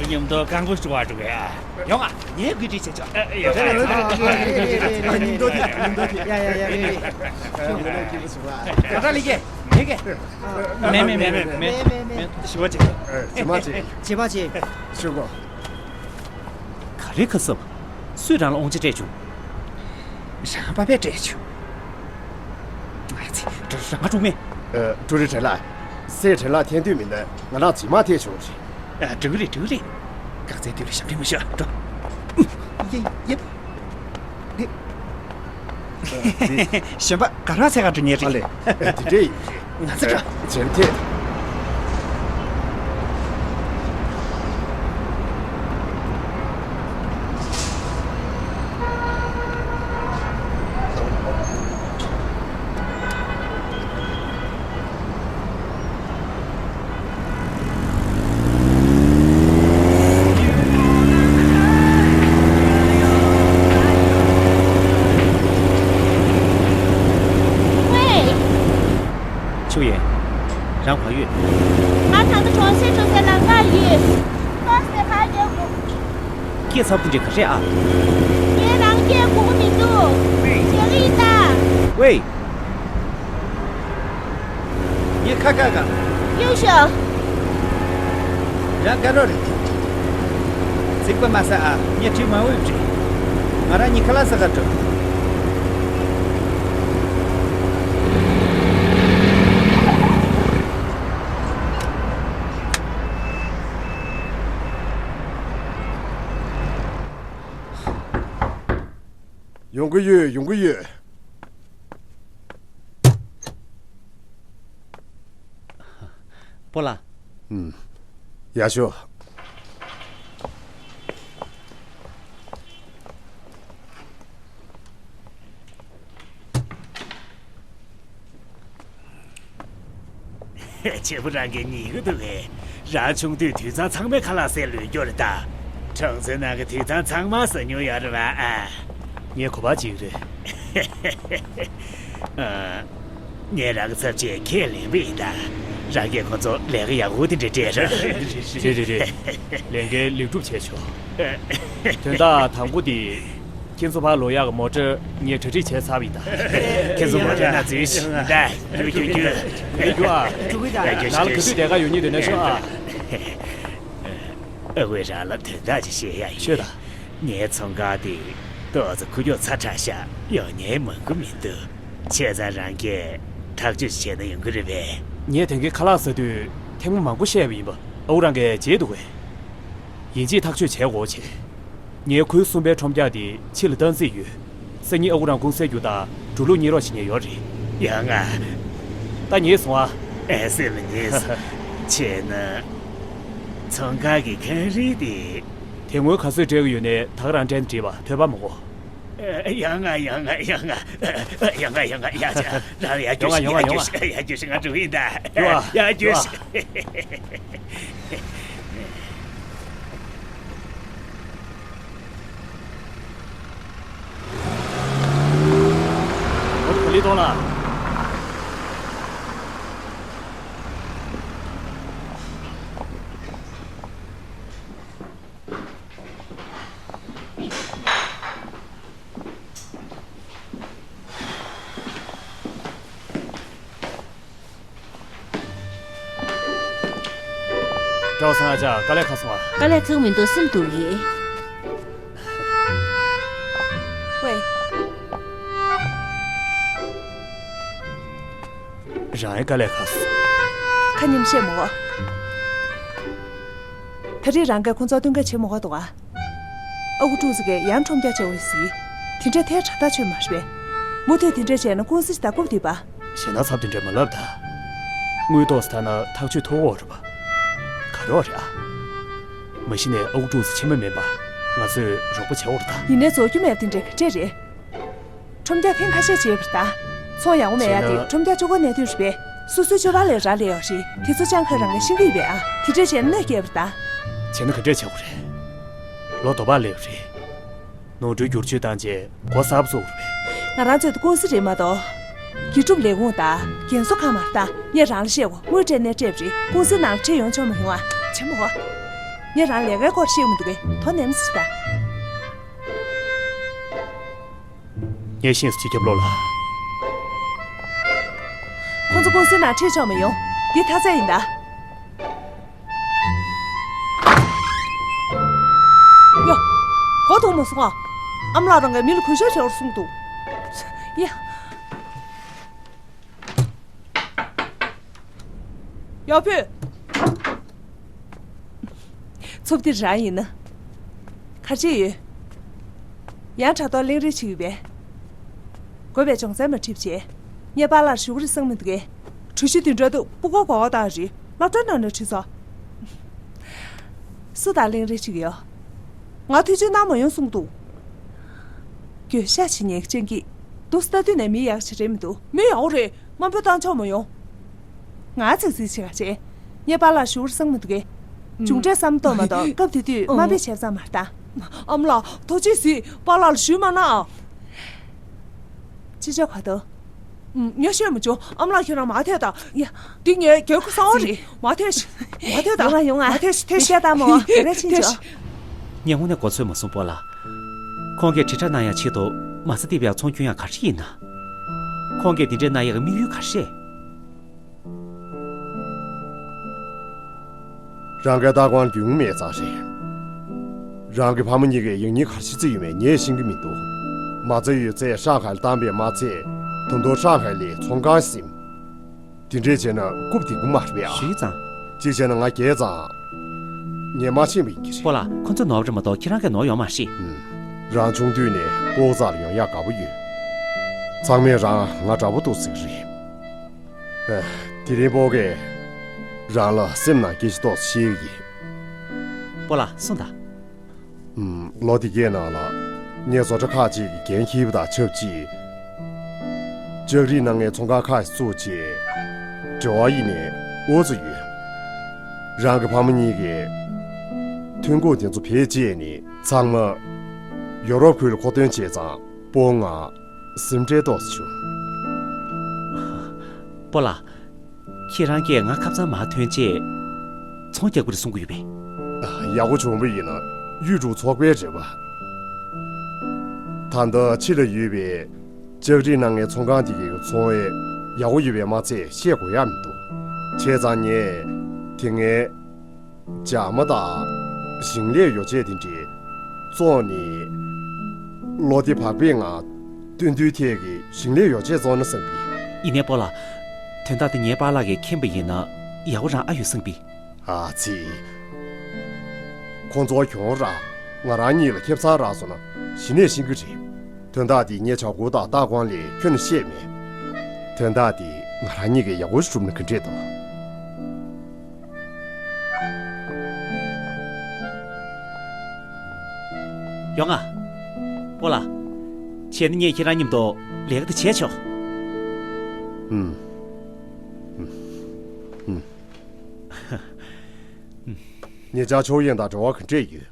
མཉམ་དུ་རྐང་པ་བཀྲུ་བར་འགྲོ་གི་ཡ། ཡོང་ཨ། ངས་བཀོད་སྒྲིག་བྱེད་ཆོག། ཡོང་ཨ། ཡ་ཡ་ཡ་ཡ། ད་ལྟ་ལི་ཀེ་ལི་ཀེ། མེ་མེ་མེ་མེ་མེ་མེ་ཞུ་བ་བྱེད། ཇེ་མ་ཇེ། ཇེ་མ་ཇེ། ཞུ་གོ། ག་རེ་ཁ་གསབ། སུས་རང་ལ་དབང་ཆ་སྤྲད་བྱུང་། རང་པ་ཕས་སྤྲད་བྱུང་། ཨ་ཙི། རང་དཀྲུག་མེད། ཨ། ཀྲུའུ་རིན་ཁྲེན་ལགས། སྲས་ཁྲེན་ལགས་འཐེན་འདོད་མིན་ན་ང་རང་རྗེས་མ་འཐེན་བྱུང་རེད། ཨ། འགྲིག་རེད་འགྲིག་རེད། རྐང་རྩེད་དུས་ལ་ཞབས་འདྲེན་མ་ཞུ་འགྲོ། ཡེ་ཡེ། གཞན་པ་ག་རང་ཚད་ག་འགྲོ་ཉེ་རེད། ཨ་ལེ། འདི་འདྲས་ཡིན་གྱི། ང་ཚོ་འགྲོ། ཇེམ་ཐེ། ཝེ། ཆུ་ཡན། རང་ག་ཡོད། ང་ད་ལྟ་གྲོང་གསེབ་འགྲོ་སའི་ལམ་ཁར་ཡོད། ཕར་སེ་ཕར་རྒྱག་དགོས། སྐད་ཚབ་དེ་འདྲ་ག་རེ་ཨ། ངས་རང་སྐད་གོ་གི་མི་འདུག། ཞེ་གི་ཡིན་ད། ཝེ། ངས་ཁ་ཁ་ཁ། གཡུག་ཤོག། རང་དགའ་རོགས་རེད། ཚིག་པ་མ་ཟ་ཨ། ངས་དྲི་མ་འོས་བྲིས། ང་རང་གཉིས་ཁ་ལག་ཟ་ག་འགྲོ། ཡོད། ཡོང་གི་ཡོད། སྤོ་ལགས། ཨུམ། ཡག་ཤོས། བྱེད་པོ་རང་གིས་ཉན་གི་འདུག་གས། རང་ཆུང་དུས་དུད་ཚང་ཚང་མའི་ཁ་ལག་ཟས་ལོས་སྐྱོར་རེད་ད། གྲོང་ཚོའི་ནང་གི་དུད་ཚང་ཚང་མ་ཟ་མྱོང་ཡོད་རེད་པ་ཨ། ངའི་གོ་བ་གཅིག་རེད། ཨ། ངས་རང་གི་ཚབ་བྱས་ཁས་ལེན་པ་ཡིན་ད། རང་གིས་ཁོ་ཚོ་ལས་ཀ་ཡག་པོ་དེ་འདྲ་སྤྲད་རོགས། རེད་རེད་རེད། ལས་འགན་ལེགས་གྲུབ་བྱས་ཆོག་དོན་དག་དང་པོ་དེ། ཁྱེད་ཚོ་ཕར་ལོག་ཡག་གི་མོ་ཊ་ངས་གྲ་སྒྲིག་བྱས་ཚར་བ་ཡིན་ད། ཁྱེད་ཚོ་མོ་ཊ་ནང་འཛུལ་ཞིག་ད། རྒྱུགས་རྒྱུགས་རྒྱུགས། རྒྱུགས་ཨ། རྒྱུགས་ཨ། ཡ་རྒྱུགས་ནང་ལ་ག་ཤིག་དུས་བསྡད་ཀ་ཡོད་ཉིད་དུ་ན་ཤོག་ཨ། ཨ་ཁུས་རང་ལ་དོན་དག་ཅིག་བཤད་ཡ་ཡོད། ཤོད་ད། ངའི་ཚོང་ཁང་དེ་ཏོག་ཙམ་ཁུག་ཀྱོག་ཚ་དྲགས་ཤག་ཡོང་མཁན་མང་པོ་མི་འདུག་བྱས་ཙང་རང་གིས་ཐག་གཅོད་ཅིག་བྱས་ན་ཡོང་གི་རེད་པས། ངས་དེང་གི་ཁ་ལག་ཟ་དུས་ཐེངས་མ་མང་པོ་བཤད་པ་ཡིན་པ། ཨ་ཁུ་རང་གིས་བརྗེད་འདུག་གས། ཡིན་གཅིག་ཐག་གཅོད་བྱེད་དགོས་བྱས། ངའི་ཁུལ་གསུམ་པའི་ཁྲོམ་རྒྱག་དེ་ཕྱི་ལ་བཏང་རྩིས་ཡོད། སང་ཉིན་ཨ་ཁུ་རང་ཀུང་སིར་རྒྱུགས་དང་འགྲོ་ལུགས་གཉེར་རོགས་བྱེད་མཁན་ཡོད་རེད། ཡོང་ང་། ད་ཉེས་སོང་ཨ། ཨེ་སེམས་ཉེས་སོང་། བྱས་ན། ཚོང་ཁང་གི་ཁང་རིན་དེ། དེ་སྔོན་ག་ཚོད་སྤྲད་ཀྱི་ཡོད་ནའི་ད་ག་རང་སྤྲད་ན་འགྲིག་པ། དོགས་པ་མ་དགོས། ཡོང་ང་ཡོང་ང་ཡོང་ང་། ཡོང་ང་ཡོང་ང་། ཡ་ཅག་རང་ཡར་རྒྱུགས་ཤིག་ཡར་རྒྱུགས་ཤིག་ཡར་རྒྱུགས་ཤིག་ང་འགྲོ་གི་ཡིན་ད། ཡར་རྒྱུགས་ཤིག་མོ་ཊ་ག་ལེར་གཏོང་ལ། ཀྲའོ་ཚང་ཨ་ཅག་དཀའ་ལས་ཁག་སོང་ཨ། དཀའ་ལས་ཁག་མི་འདུག་སེམས་སྡུག་གི། ཝེ། རང་ཡང་དཀའ་ལས་ཁག་སོང་། ཁ་ཉིན་བཤད་མོ། ད་རེས་རང་གིས་ཁོང་ཚོ་སྟོན་ཁ་བྱེད་མོ་ག་འདུག་ཨ། ཨ་ཁུ་ཀྲུའུ་ཙི་གིས་ཡང་ཁྲོམ་རྒྱག་བྱེད་འོས་ཟིན། དེ་འདྲ་ཐལ་དྲགས་ཐག་ཆོད་མ་རེད་པས། མུ་མཐུད་དེ་འདྲ་བྱས་ན་ཀུང་སི་ཞིག་ད་རྐུབ་བསྡད་པ། ཞེ་ན་ཚབ་དེ་འདྲ་མ་ལབ་ད། དངུལ་ཏོག་ཙམ་ཐར་ན་ཐག་ཆོད་ཐུབ་འོ་རེད་པ། ག་རོགས་རེད་ཨ། མ་གཞི་ནས་ཨ་ཁུ་ཀྲུའུ་ཙི་ཕྱི་མ་མིན་པ། ང་ཚོས་རོགས་པ་བྱེད་འོ་རེད་ད། ཡིན་ནའི་རྫོགས་རྒྱུ་མེད་པ་དེ་འདྲ་ག་འདྲས་རེད། ཁྲོམ་རྒྱག་ཐེངས་ཁ་ཤས་བྱས་པ་རེད་ད། ཚོང་ཡག་པོ་མེད་ཡ་དེ་བྱས་ན། ཁྲོམ་རྒྱག་བཅུ་དགུ་གནད་དོན་རེད་པས། སོ་སོའི་སྤྱོད་པ་ལས་རག་ལས་ཡོད་རེད། དེ་ཚོ་ལྕང་ཁ་རང་གིས་ཤེས་ཀྱི་ཡོད་པས་ཨ། དེ་འདྲས་བྱས་ན་གནོད་སྐྱེལ་བ་རེད་ད། བྱས་ན་ག་འདྲས་བྱེད་དགོས་རེད། ལོ་དོ་ཕག་སླེབས་རེད། ནོར་འཁྲུལ་བསྒྱུར་བཅོས་བཏང་རྗེས་སྒོ་གསར་པ་བཙུགས་རེད། ང་རང་ཚོའི་ཀུང་སི་རེད་མ་གཏོགས། དགེ་སྒྲུབ་ལས་ཁུངས་དང་རྒན་གསོ་ཁང་མ་རེད་ད། ངས་རང་ལ་བཤད་གོ། དངུལ་སྤྲད་ནས་སྤྲད་པ་རེད། ཀུང་སིའི་ནང་ལ་ཁྲིད་ཡོང་ཆོག་མ་ཡོང་ཨ། བྱེད་མོ་གོ། ངས་རང་ལས་ཀའི་སྐོར་བཤད་མི་འདུག་གས། དོ་ནན་མོ་བྱེད་ད། ངས་ཤེས་སུ་ཅིག་རྒྱབ་ལོག་ལ། ཁོང་ཚོ་ཀུང་སིའི་ནང་ཁྲིད་ཆོག་མི་ཡོང་། འདི་མཐའ་ཚད་ཡིན་ད། ཡོ། གོ་ཐུབ་མ་སོང་ཨ། ཨ་མ་ལགས་རང་གིས་མི་ལ་གུས་ཞབས་བྱེད་རོགས་གསུངས་འདུག་ཡ། ཡ་ཕུད། ཚོབ་འདི་རང་ཡིན་ན། ག་རེ་བྱས་ཡོད། ཡང་དྲ་ཐོག་གླེང་རེས་བྱེད་ཀྱི་ཡོད་པས། དགོས་པའི་སྦྱོང་ཚན་མ་ཁྲིད་བྱས། ངས་པཱ་ལགས་ཞུ་གི་རེད་བསམ་གྱི་མི་འདུག་གས། གྲོས་གཞི་འདི་འདྲ་འདུག་སྤུ་གུ་གོ་བ་བཏང་རེད། སློབ་གྲྭ་ནང་ནས་ཁྲིད་སོང་། སུ་དང་གླེང་རེས་བྱེད་ཀྱི་ཡོད། ང་ཐུགས་རྗེ་གནང་མ་ཡོང་གསུངས་འདུག་གྱོད་ཤ་བྱེད་ཉེན་ཅན་གྱིས། འདུག་སེ་ལྟ་དུས་ནས་མི་ཡག་ཞིག་རེད་མི་འདུག་མི་ཡག་པོ་རེད། དམའ་འབེབས་བཏང་ཆོག་མ་ཡོང་། ང་ཚིག་ཚིག་བྱེད་ག་བྱེད། ངས་པཱ་ལགས་ཞུ་བར་སང་མི་འདུག་གས། མཇུག་འབྲས་བསམ་བློ་གཏོང་མ་གཏོགས་སྐབས་དེ་དུས་དམའ་འབེབས་བྱས་ཙམ་མ་རེད་ད། ཨ་མ་ལགས་ཐུགས་རྗེ་གཟིགས། པཱ་ལགས་ལ་ཞུས་མ་གནང་། ཅི་བྱ་ག་ད། ངས་ཤེས་མ་བྱུང་། ཨ་མ་ལགས་ཁྱེད་རང་མ་ཐད་ད། ཡ། འདི་ངའི་རྒྱབ་ཁུ་གསང་བ་རེད། མ་ཐད་ཤི། མ་ཐད་ད། ཡོང་ང་ཡོང་ང་། མ་ཐད་ཤི་ཐད་ཤི། མི་སྐྱ་ལྟ་མོ་ག་རེ་ཕྱིན་ཆོག་ངས་དངོས་གནས་མགོ་ཚོད་མ་སོང་པོ་ལགས། ཁོང་གིས་དྲིལ་བསྒྲགས་གནང་ཡག་ཆེད་དུ་མ་རྩ་འདི་བས་ཚོང་སྐྱོན་ཡག་ག་རེ་ཡིན་ན། ཁོང་གིས་འདི་འདྲའི་གནང་ཡག་གི་དམིགས་ཡུལ་ག་རེ་རེད། རང་གི་ལྟ་དགོངས་རྒྱུས་མེད་ཙང་རེད། རང་གི་ཕ་མ་གཉིས་ཀས་ཡང་སྙིང་ག་རེ་བརྩེ་ཡོད་མེད་ངས་ཤེས་ཀྱི་མི་འདུག་མ་རྩ་ཡོད་ཚད་ཧྲང་ཧའེ་ལ་བཏང་པས་མ་ཚད། ད་དུང་ཧྲང་ཧའེ་ལས་ཚོང་ཁང་ཟིན། དེ་འདྲས་བྱས་ན་རྐུབ་རྡིབ་ཀྱི་མ་རེད་པས་ཨ། ཞུས་ཙང་། གཅིག་བྱས་ན་ང་རྒྱལ་ཙང་། ངས་མ་ཕྱིན་པ་ཡིན་གྱི་རེད། པོ་ལགས་ཁོ་ཚོ་ནོར་བ་རེད་མ་གཏོགས་ཁྱེད་རང་གིས་ནོར་ཡོད་མ་རེད། ཨུམ། རང་ཆུང་དུས་ནས་སྤོ་བོ་རྩ་ལ་ཡོང་ཡག་དགའ་པོ་ཡོད། ཚང་མས་རང་ང་འདྲ་པོ་འདུག་ཟེར་གི་རེད། ཨ། དེ་རིང་སྤོ་བོས་རང་ལ་སེམས་ནང་སྐད་ཆ་ཏོག་ཙམ་བཤད་ཀྱི་ཡིན། སྤོ་ལགས། གསུངས་དང་། ཨུམ། ལོ་འདི་གའི་ནང་ལ་ངས་བཟོ་གྲྭ་ཁག་ཅིག་གི་འགན་འཁྱེར་བ་དང་ཆབས་ཅིག་ལྕགས་རིགས་གནང་མཁན་ཚོང་ཁང་ཁག་ཅིག་བཙུགས་བྱས། འབྲེལ་བ་ཡེ་ནས་འུ་ཚོ་ཡོད། རང་གི་ཕ་མ་གཉིས་ཀྱིས་ཐོན་ཁུངས་དེ་ཚོ་བེད་སྤྱད་ནས་ཚང་མ་ཡོ་རོབ་ཁུལ་ལ་མཁོ་འདོན་བྱས་ཙང་། སྤོ་བོ་ང་སེམས་ཁྲལ་ཏོག་ཙམ་བྱུང་། སྤོ་ལགས། ཁྱེད་རང་གིས་ང་ཁབ་ཚང་མར་ཐོན་རྗེས་ཚོང་རྒྱག་གི་རེད་གསུང་གི་ཡོད་པས། ཡག་པོ་བྱུང་བ་ཡིན་ན་གཡུ་འབྲུག་ཚོགས་པའི་རེད་པ། ད་ལྟ་ཕྱི་ལ་ཡོད་པའི་ལྕགས་རིགས་གནང་མཁན་ཚོང་ཁང་དེ་གའི་ཚོང་བས་ཡག་པོ་ཡོད་པའི་མ་ཚད་བཤད་དགོས་ཡག་མི་འདུག་བྱས་ཙང་ངས་དེ་སྔའི་ཇག་མ་དང་ཞིང་ལས་ཡོ་བྱད་དེ་འདྲས་བཙོངས་ནས། ལོ་འདི་བག་ཕེབས་ངང་སྟོན་ཐོག་ཐད་ཀྱི་ཞིང་ལས་ཡོ་བྱད་བཙོང་ན་བསམ་གི། ཡིན་ནའི་སྤོ་ལགས། དོན་དག་དེ་ངའི་པཱ་ལགས་ཀྱིས་མཁྱེན་པ་ཡིན་ན་ཡག་པོ་རང་ཨ་ཡོད་བསམ་གི། ཨ་ཙི། ཁོང་ཚོ་གྱོང་རག་ང་རང་གཉིས་ལ་ཁེ་བཟང་རག་སོང་ན་གཞི་ནས་ཤེས་ཀྱི་རེད། དོན་དག་འདི་ངས་བྱ་སྒོ་དང་ལྟ་དགོངས་ལས་ཁྱོན་ནས་བཤད་མེད། དོན་དག་འདི་ང་རང་གཉིས་ཀྱིས་ཡག་པོ་ཞིག་བསྒྲུབས་ན་ག་འདྲས་འདུག་ཡོང་ང་། སྤོ་ལགས། བྱས་ན་ངས་ཁྱེད་རང་མཉམ་དུ་ལས་ཀ་དེ་བྱས་ཆོག་ཨུམ། ཨུམ། ཨུམ། ཉེ་ཆར་ཆོས་དབྱིངས་དང་འབྲེལ་བ་ག་འདྲས་ཡོད།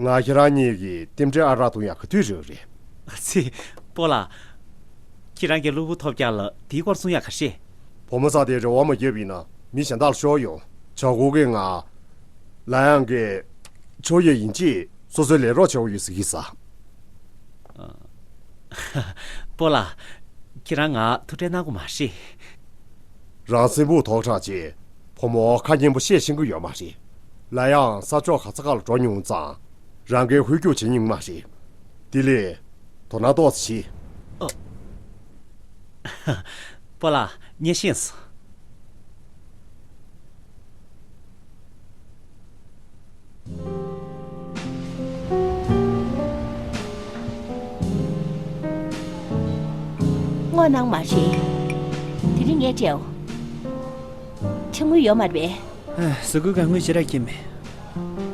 ང་ཁྱེད་རང་གཉིས་ཀྱི་རྟེན་འབྲེལ་ཨ་རག་འཐུང་ཡག་ག་དུས་རེད་རེད། ཨ་ཙི། སྤོ་ལགས། ཁྱེད་རང་གི་གློ་བུར་ཐོལ་རྒྱག་ལ་དེའི་སྐོར་གསུང་ཡག་ག་རེད། བུ་མོ་ཚ་དེ་རེ་བ་མ་བརྒྱབ་ཡིན་ན་མི་གཞན་དག་ལ་ཤོར་ཡོང་། བྱ་སྒོ་གི་ང་། ལ་ཡང་གི་ཆོས་དབྱིངས་ཡིན་གཅིག་སོ་སོའི་ལས་རོགས་བྱེད་དགོས་ཡོད་ཟེར་གྱི་ས། སྤོ་ལགས། ཁྱེད་རང་ང་ཐུགས་ཁྲལ་གནང་དགོས་མ་རེད། རང་སེམས་པ་དོག་དྲགས་བྱས། བུ་མོ་ཁ་སྙན་པོ་བཤད་ཤེས་ཀྱི་ཡོད་མ་རེད། ལ་ཡང་ས་ཕྱོགས་ག་ས་ག་ལ་འགྲོ་མྱོང་ཙང་། རང་གིས་ཧུར་སྐྱོར་བྱེད་མྱོང་མ་རེད། དེ་ལས། དོ་སྣང་ཏོག་ཙམ་བྱེད། སྤོ་ལགས། ངས་ཤེས་སོང་། དངོས་གནང་མ་རེད། དེ་རིང་ངས་སྤྲད་འོ། ཆང་ངུ་ཡོད་མ་རེད་པས། ཨ། ཟ་ཁུ་གང་ངུས་ཞེ་དྲག་སྐྱིད་མེད།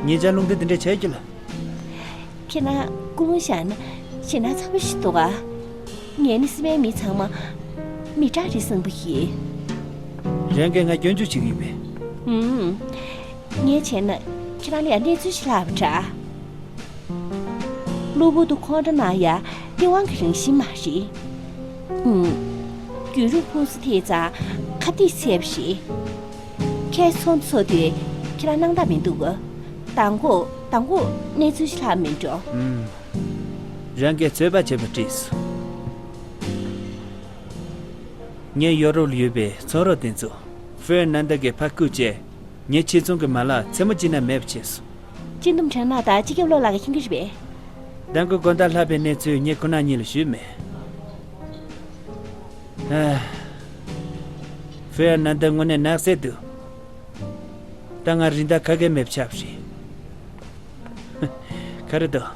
ངེད་ཅག་རླུང་རྟ་འདི་འདྲ་བྱས་ཀྱི་ལ། ཁྱེད་རང་ཀུན་སློང་བཞག་ན་ཞེ་དྲག་ཚ་པོ་ཞིག་འདུག་ག་ངས་ནི་སི་པན་མི་ཚང་མ་མི་དྲག་རེད་བསམ་གྱི་ཡོད། རང་གིས་ང་སྐྱོན་བརྗོད་བྱེད་ཀྱི་ཡོད་པས། ཨུམ། ངས་བྱས་ན་ཁྱེད་རང་ལ་ཡང་གནས་ཚུལ་ཞིག་ལྷག་པ་འདྲ། གློ་བུར་དུ་ཁོང་ཁྲོ་གནང་ཡ་སྟེས་དབང་གི་རང་བཞིན་མ་རེད། ཨུམ། རྒྱུན་རིང་ཕུང་སུ་ཐེབས་ཙང་ཁ་གཏད་ཚད་པ་རེད། ཁྱེད་ཚོ་ཚོ་དུས་ཁྱེད་རང་སྣང་དག་མི་འདུག་ག་མདང་དགོང་མདང་དགོང་གནས་ཚུལ་ཞིག་ལྷག་མིན་འགྲོ། ཨུམ། རང་གིས་ཚོད་དཔག་བྱས་པ་འགྲིག་སོང་། ངའི་ཡོ་རོབ་ལ་ཡོད་པའི་ཚོང་རོགས་དེ་ཚོ་ཧྥེར་ནན་ད་གིས་ཕར་བརྐུས་བྱས། ངའི་ཕྱིར་ཚོང་གི་མ་ལག་མཚན་མོ་གཅིག་ན་མེད་པ་བྱས་སོང་། སྤྱི་འདོམས་ཁྲེན་ལགས་དང་སྤྱི་ཁྱབ་བློ་ལགས་ཀྱིས་མཁྱེན་གྱི་རེད་པས། མདང་དགོང་དགོང་དག་ལྷག་པའི་གནས་ཚུལ་ངས་ཁོ་རང་གཉིས་ལ་ཞུས་མེད། ཨ། ཧྥེར་ནན་ད་དངོས་གནས་ནགས་གསེབ་འདུག་ད་ང་རིན་ཐང་ག་གེ་མེད་པ་ཆགས་པ་རེད། ག་རེ་འདུག་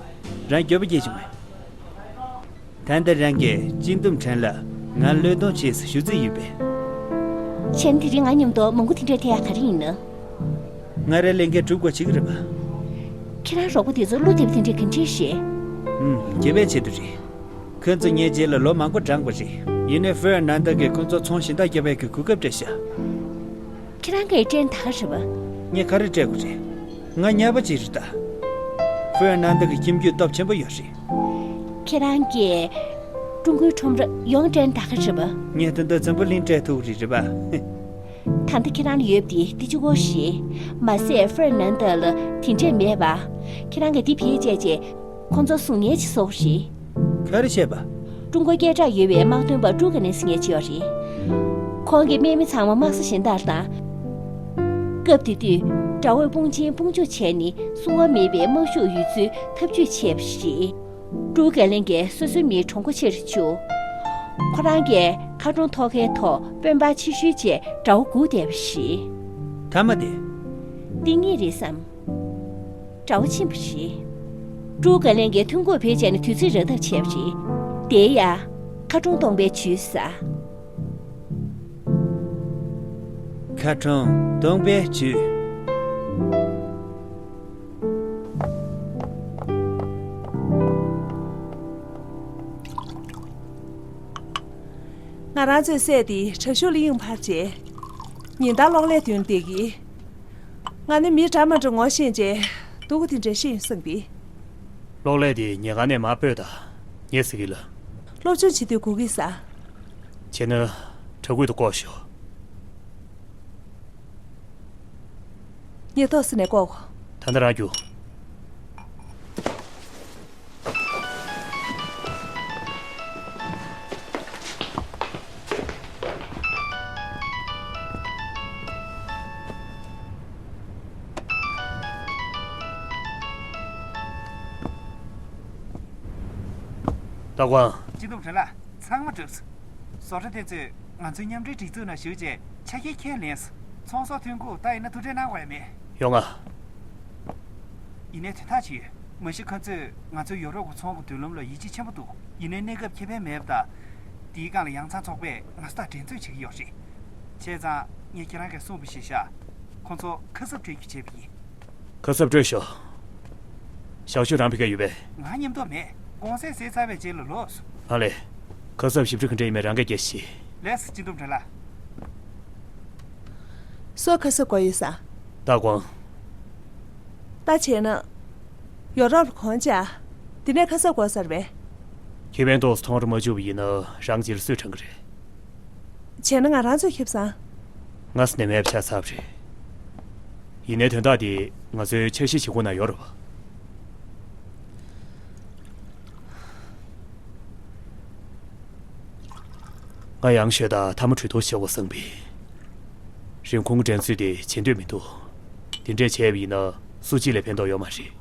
རང་འགྱོད་པ་སྐྱེས་བྱུང་ངས། ད་ལྟ་རང་གིས་སྤྱི་འདོམས་ཁྲེན་ལ་ང་བློས་གཏོང་བྱས་ཟེར་ཞུ་རྩིས་ཡོད་པས། བྱས་ན་དེ་རིང་ང་མཉམ་དུ་མང་པོ་དེ་འདྲ་ཐེབས་ཡག་ག་རེ་ཡིན་ན། ང་རའི་ལས་འགན་སྒྲུབ་དགོས་བྱེད་ཀྱི་རེད་པ། ཁྱེད་རང་རོགས་པ་དེ་ཚོ་བློ་བདེ་པོ་དེ་འདྲས་ག་འདྲས་རེད། ཨུམ། དགེ་བའི་ཆེད་དུ་རེད། ཁོ་ཚོ་ངའི་རྗེས་ལ་ལོ་མང་པོ་འབྲངས་པ་རེད། ཡིན་ནའི་ཧྥེར་ནན་ད་གིས་ཁོ་ཚོ་ཚོང་གཞན་དག་བརྒྱབ་པའི་གི་གོ་སྐབས་སྤྲད་ཤག་ཁྱེད་རང་གིས་སྤྲད་ན་ད་ག་རེད་པ། ངས་ག་རེ་སྤྲད་དགོས་རེད། ང་ཉག་པ་ཅིག་རེད་ད། ཧྥེར་ནན་ད་གི་ཁྱིམ་རྒྱུད་སྟོབས་ཆེན་པོ་ཡོད་རེད། ཁྱེད་རང་གིས་ཀྲུང་གོའི་ཁྲོམ་ར་ཡོངས་སྤྲད་ན་ད་ག་རེད་པ། ངས་ད་ལྟ་འཛམ་བུ་གླིང་སྤྲད་ཐུབ་ཀྱི་རེད་པ། ད་ལྟ་ཁྱེད་རང་ལ་ཡོད་པ་དེ་འདི་གཅིག་པོ་རེད། མ་ཟད་ཧྥེར་ནན་ད་ལ་དེ་འདྲས་མེད་པ། ཁྱེད་རང་གིས་འདི་བེད་སྤྱད་བྱས། ཁོང་ཚོ་སྲུང་ཡས་བྱེད་སྲོལ་རེད། ག་རེ་བྱས་པ། ཀྲུང་གོའི་སྐད་གྲགས་ཡོད་པའི་དམག་དོན་པ་ཀྲུའུ་ཀེ་ལན་ཟེར་མཁན་ཅིག་ཡོད་རེད། ཁོང་གིས་དམག་མི་ཚང་མ་དམག་ས་གཞན་དག་ལ་བཏང་། སྐབས་དེ་དུས་དགྲ་བོའི་དཔུང་ཆེན་དཔུང་འཇོམས་བྱས་ནས་སྲུང་བ་མེད་པའི་དམག་ཤུགས་ཡོད་ཚུལ་ཐབས་ཇུས་བྱས་པ་རེད། ཀྲུའུ་ཀེ་ལན་གྱིས་སོ་སོའི་མིའི་གྲོང་ཁོ་ཕྱིར་བཅུག་ཁོ་རང་གིས་མཁར་གྲོང་ཐོག་ཁའི་ཐོག་དཔོན་པོ་ཕྱིར་བཤོལ་བྱས་དགྲ་བོ་སྒུག་བསྡད་པ་རེད། མཐའ་མ་དེ། འདི་ངེས་རེད་བསམ། དགྲ་བོ་ཕྱིན་པ་རེད། ཀྲུའུ་ཀ་ལན་གྱིས་ཐོན་ཁུངས་བེད་སྤྱད་ནས་དུས་ཚོད་རག་ཐབས་བྱས་པ་རེད། དེ་ཡ། མཁར་གྲོང་སྟོང་པའི་ཇུས་ཟ། མཁར་གྲོང་སྟོང་པའི་ཇུས། ང་རང་ཚོའི་སྲས་དེ་དྲག་ཤུགས་ལ་གཡེང་བར་བྱས། ཉིན་ལྟར་གློག་ཀླད་མདུན་བསྡད་ཀྱི། ང་ནི་མི་འདྲ་མ་འདྲ་ངོ་ཤེས་བྱས་སྡུག་གུ་དེ་འདྲ་ཤེས་ཡོང་བསམ་གི། གློག་ཀླད་དེ་ཉལ་ཁང་ནས་མར་སྤོས་དང་། ངས་ཟེར་གི་ལ། སློབ་སྦྱོང་བྱེད་དུས་སྒུག་གི་ས། བྱས་ན། དྲ་ཁུག་ཏུ་བཀོག་ཤོག་ངས་ཏོག་ཙམ་ནས་བཀོག་གོ། ད་ལྟ་རང་རྒྱུགས། ལྟ་དགོངས། སྤྱི་འདོམས་ཁྲི་ལ། ཚང་མ་གྲུབ་སོང་། བཟོ་གྲྭ་དེ་ཚོས་ང་ཚོའི་མཉམ་འབྲེལ་སྒྲིག་འཛུགས་ནང་ཞུགས་རྗེས་ཆ་རྐྱེན་ཁས་ལེན་སོང་། ཚོང་ཟོག་ཐོན་ཁུངས་ད་ཡིན་ན་ཐུགས་ཁྲལ་གནང་དགོས་མེད། ཡོང་ང་། ཡིན་ནའི་དོན་དག་ཅིག་ཡོད། མ་གཞི་ཁོ་ཚོས་ང་ཚོའི་ཡོ་རོབ་ཀྱི་ཚོང་གི་མདུན་ལམ་ལ་ཡིད་ཆེས་ཆེན་པོ་འདུག་ཡིན་ནའི་གནས་སྐབས་ཁེ་ཕན་མེད་པ་དང་། དེའི་སྒང་ལ་ཡང་ཚང་ཚོགས་པས་ང་ཚོ་དང་འགྲན་རྩོད་བྱེད་ཀྱི་ཡོད་རེད། བྱས་ཙང་ངས་ཁྱེད་རང་གིས་གསུངས་པ་བཞིན་བཞག་ཁོ་ཚོ་ཁ་གསབ་སྤྲོད་རྒྱུ་བྱས་པ་ཡིན། ཁ་གསབ་སྤྲོད་ཤོག་ཞག་ཤོས་རང་ཕ་གིར་ཡོད་པས། ང་མཉམ་དུ་མེད། གུང་སེང་ཟིན་ཚར་བའི་རྗེས་ལ་ལོག་སོང་། ཨ་ལེ། ཁ་གསབ་ཞིབ་ཕྲ་ག་འདྲ་ཡིན་མིན་རང་གིས་རྒྱས་ཤིག་ལགས་སོ། སྤྱི་འདོམས་ཁྲི་ལ། སུ་ཁ་གསབ་དགོས་ཡོད་ས། ལྟ་དགོངས། ད་བྱས་ན། ཡོ་རོབ་ལ་གོང་བཅག་དེ་ནས་ཁ་གསབ་དགོས་ས་རེད་པས། ཁེ་ཕན་ཏོག་ཙམ་མཐོང་རུ་མ་བཅུག་པ་ཡིན་ན་རང་རྗེས་ལ་སུས་དྲན་གི་རེད། བྱས་ན་ང་རང་ཚོས་ཁེ་བཟང་། ང་ཟེར་ནས་མེད་པ་ཆགས་ཚར་བ་རེད། ཡིན་ནའི་དོན་དག་དེ་ང་ཚོའི་འཆར་གཞིའི་བྱེད་སྒོ་ནང་ཡོད་རེད་པ། ང་ཡང་ཞོལ་དང་ཐ་མ་གྲོས་བསྡུར་བྱེད་དགོས་བསམ་པས། རིན་གོང་གི་འགྲན་རྩོད་དེ་བྱེད་འདོད་མི་འདུག་དེ་འདྲས་བྱས་པ་ཡིན་ན་སུ་གཅིག་ལ་ཕན་ཐོགས་ཡོད་མ་རེད།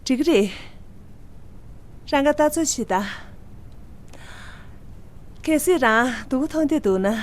འགྲིག་གི་རེད། རང་ག་ལྟ་ཚུལ་ཞིག་ད། གལ་སྲིད་རང་སྡུག་པོ་མཐོང་འདོད་འདུག་ན།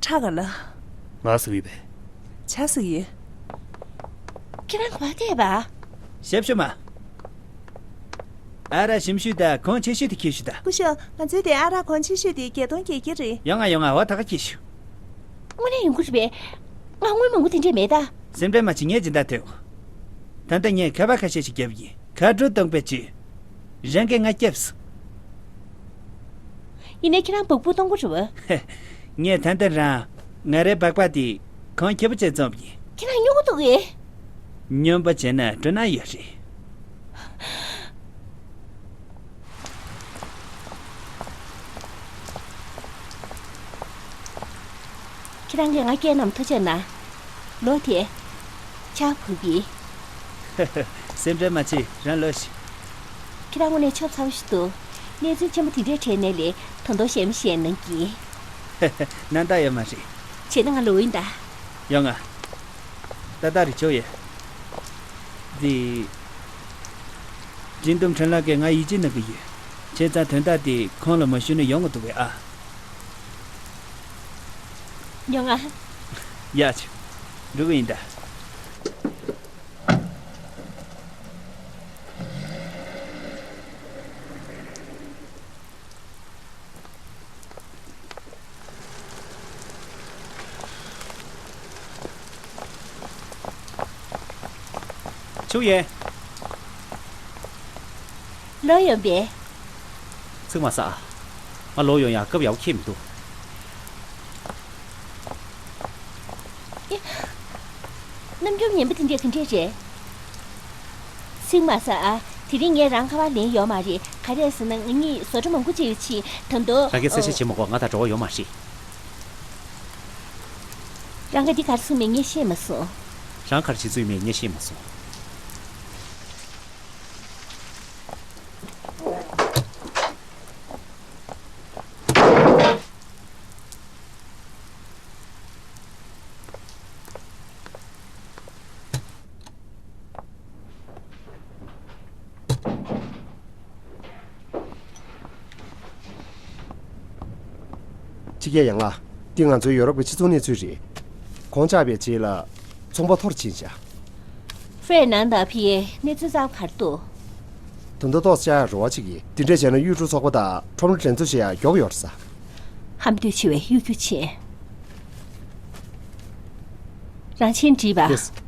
ཁྲ་ག་ལ། ང་ཟེར་གི་ཡོད་པས། བྱ་ཟེར་གི་ཡོད། ཁྱེད་རང་ག་པར་བསྡད་པ། ཞབས་ཞུ་མ། ཨ་རག་ཞིམ་ཤོས་དང་གོང་ཆེ་ཤོས་དེ་ཁྱེར་ཤོག་དང་། སྐུ་ཞབས། ང་ཚོའི་དེ་ཨ་རག་གོང་ཆེ་ཤོས་དེ་བརྒྱད་སྟོང་བརྒྱད་བརྒྱ་རེད། ཡོང་ང་ཡོང་ང་། འོ་ད་ག་ཁྱེར་ཤོག་དངོས་གནས་ཡོང་གི་རེད་པས། ང་དངུལ་མང་པོ་དེ་འདྲས་མེད་ད། སེམས་ཁྲལ་མ་བྱེད། ངས་སྦྱིན་བདག་ཐེབས། ད་ལྟ་ངས་ཁ་པར་ཁ་ཤས་ཤིག་བརྒྱབ་ཡིན། ཁ་དྲོ་སྟོང་པའི་ཆུ། རང་གིས་ང་སྐྱབས་སོང་། ཡིན་ནའི་ཁྱེད་རང་སྦག་སྦུག་གཏོང་གི་རེད་པ། ངས་ད་ལྟ་རང་ང་རའི་སྦག་སྦག་དེ་གོང་ཁེ་པོ་བྱས་བཙོངས་པ་ཡིན། ཁྱེད་རང་སྨྱོ་གི་འདུག་གས། སྨྱོན་པ་བྱས་ན་སྤྲོ་སྣང་ཡོད་རེད། ཁྱེད་རང་གིས་ང་སྐད་བསྣམས་ཐུགས་རྗེ་གནང་། ལོ་དེ། ཆག་བུ་གི། སེམས་ཁྲལ་མ་བྱེད། རང་ལོས་ཤིག་ཁྱེད་རང་དངོས་གནས་ཆོབ་ཚ་བོ་ཞིག་འདུག་གནས་ཚུལ་ཆེན་པོ་དེ་འདྲའི་གྲས་ནས་ལས་ད་དུང་གཞན་མི་གཞན་གནང་གི། ནང་ལྟ་ཡོད་མ་རེད། བྱས་ན་ང་ལོག་ཡིན་ད། ཡོང་ང་། ཏག་ཏག་རེད། ཆོག་ཡོད། འདི། སྤྱི་འདོམས་ཁྲི་ལགས་ཀྱིས་ང་ཡིད་ཆེས་གནང་གི་ཡོད། བྱས་ཙང་དོན་དག་དེ་ཁོང་ལ་མ་ཞུས་ན་ཡོང་གི་འདུག་གས་ཨ། ཡོང་ང་། ཡ་ཆུ། འགྲོ་གི་ཡིན་ད། ཆུ་ཡན། ལོག་ཡོང་པས། ཚིག་མ་ཟ་ཨ། ང་ལོག་ཡོང་ཡག་སྐབས་ཡག་པོ་འཁེལ་མི་འདུག་ཨེ། རྣམ་འགྱུར་ངན་པ་དེ་འདྲས་ག་འདྲས་རེད། ཚིག་མ་ཟ་ཨ། དེ་རིང་ངས་རང་ཁ་པར་ལེན་ཡོད་མ་རེད། ག་རེ་ཟེར་ན་ང་གཉིས་བཟོ་གྲྭ་མང་པོ་ཅིག་ཡོད་ཕྱིན། ད་དུང་། རང་གིས་གསལ་བཤད་བྱེད་མ་དགོས། ང་དང་འབྲེལ་བ་ཡོད་མ་རེད། རང་གིས་འདི་ག་རེ་གསུངས་མིན་ངས་ཤེས་མ་སོང་། རང་ག་རེ་བྱེད་ཚུལ་མེད་ངས་ཤེས་མ་སོང་། ཕྱི་རྒྱལ་ཡང་ལ། འདི་ང་ཚོའི་ཡོ་རོབ་ཀྱི་སྤྱི་ཚོགས་གནས་ཚུལ་རེད། གོང་ཆགས་པའི་རྗེས་ལ་ཚོང་པ་འཐོར་ཕྱིན་བཞག་ཧྥེ་ནང་དང་ཕི་ཡའི་གནས་ཚུལ་རྩ་བ་ག་རེ་འདུག་དོན་དག་ཏོག་ཙམ་རེ་བ་ཅིག་ཡིན། འདི་འདྲས་བྱས་ན་གཡུལ་འགྲོ་ཚོགས་པ་དང་ཁྲོམ་ར་འགྲན་རྩོད་བྱེད་ཡ་མགྱོགས་ཡོད་རེད་ས། ཧམ་འདོད་ཆེ་བའི་གཡོ་སྒྱུ་ཆེ། རང་ཆེན་བྲིས་པ། ཡེས།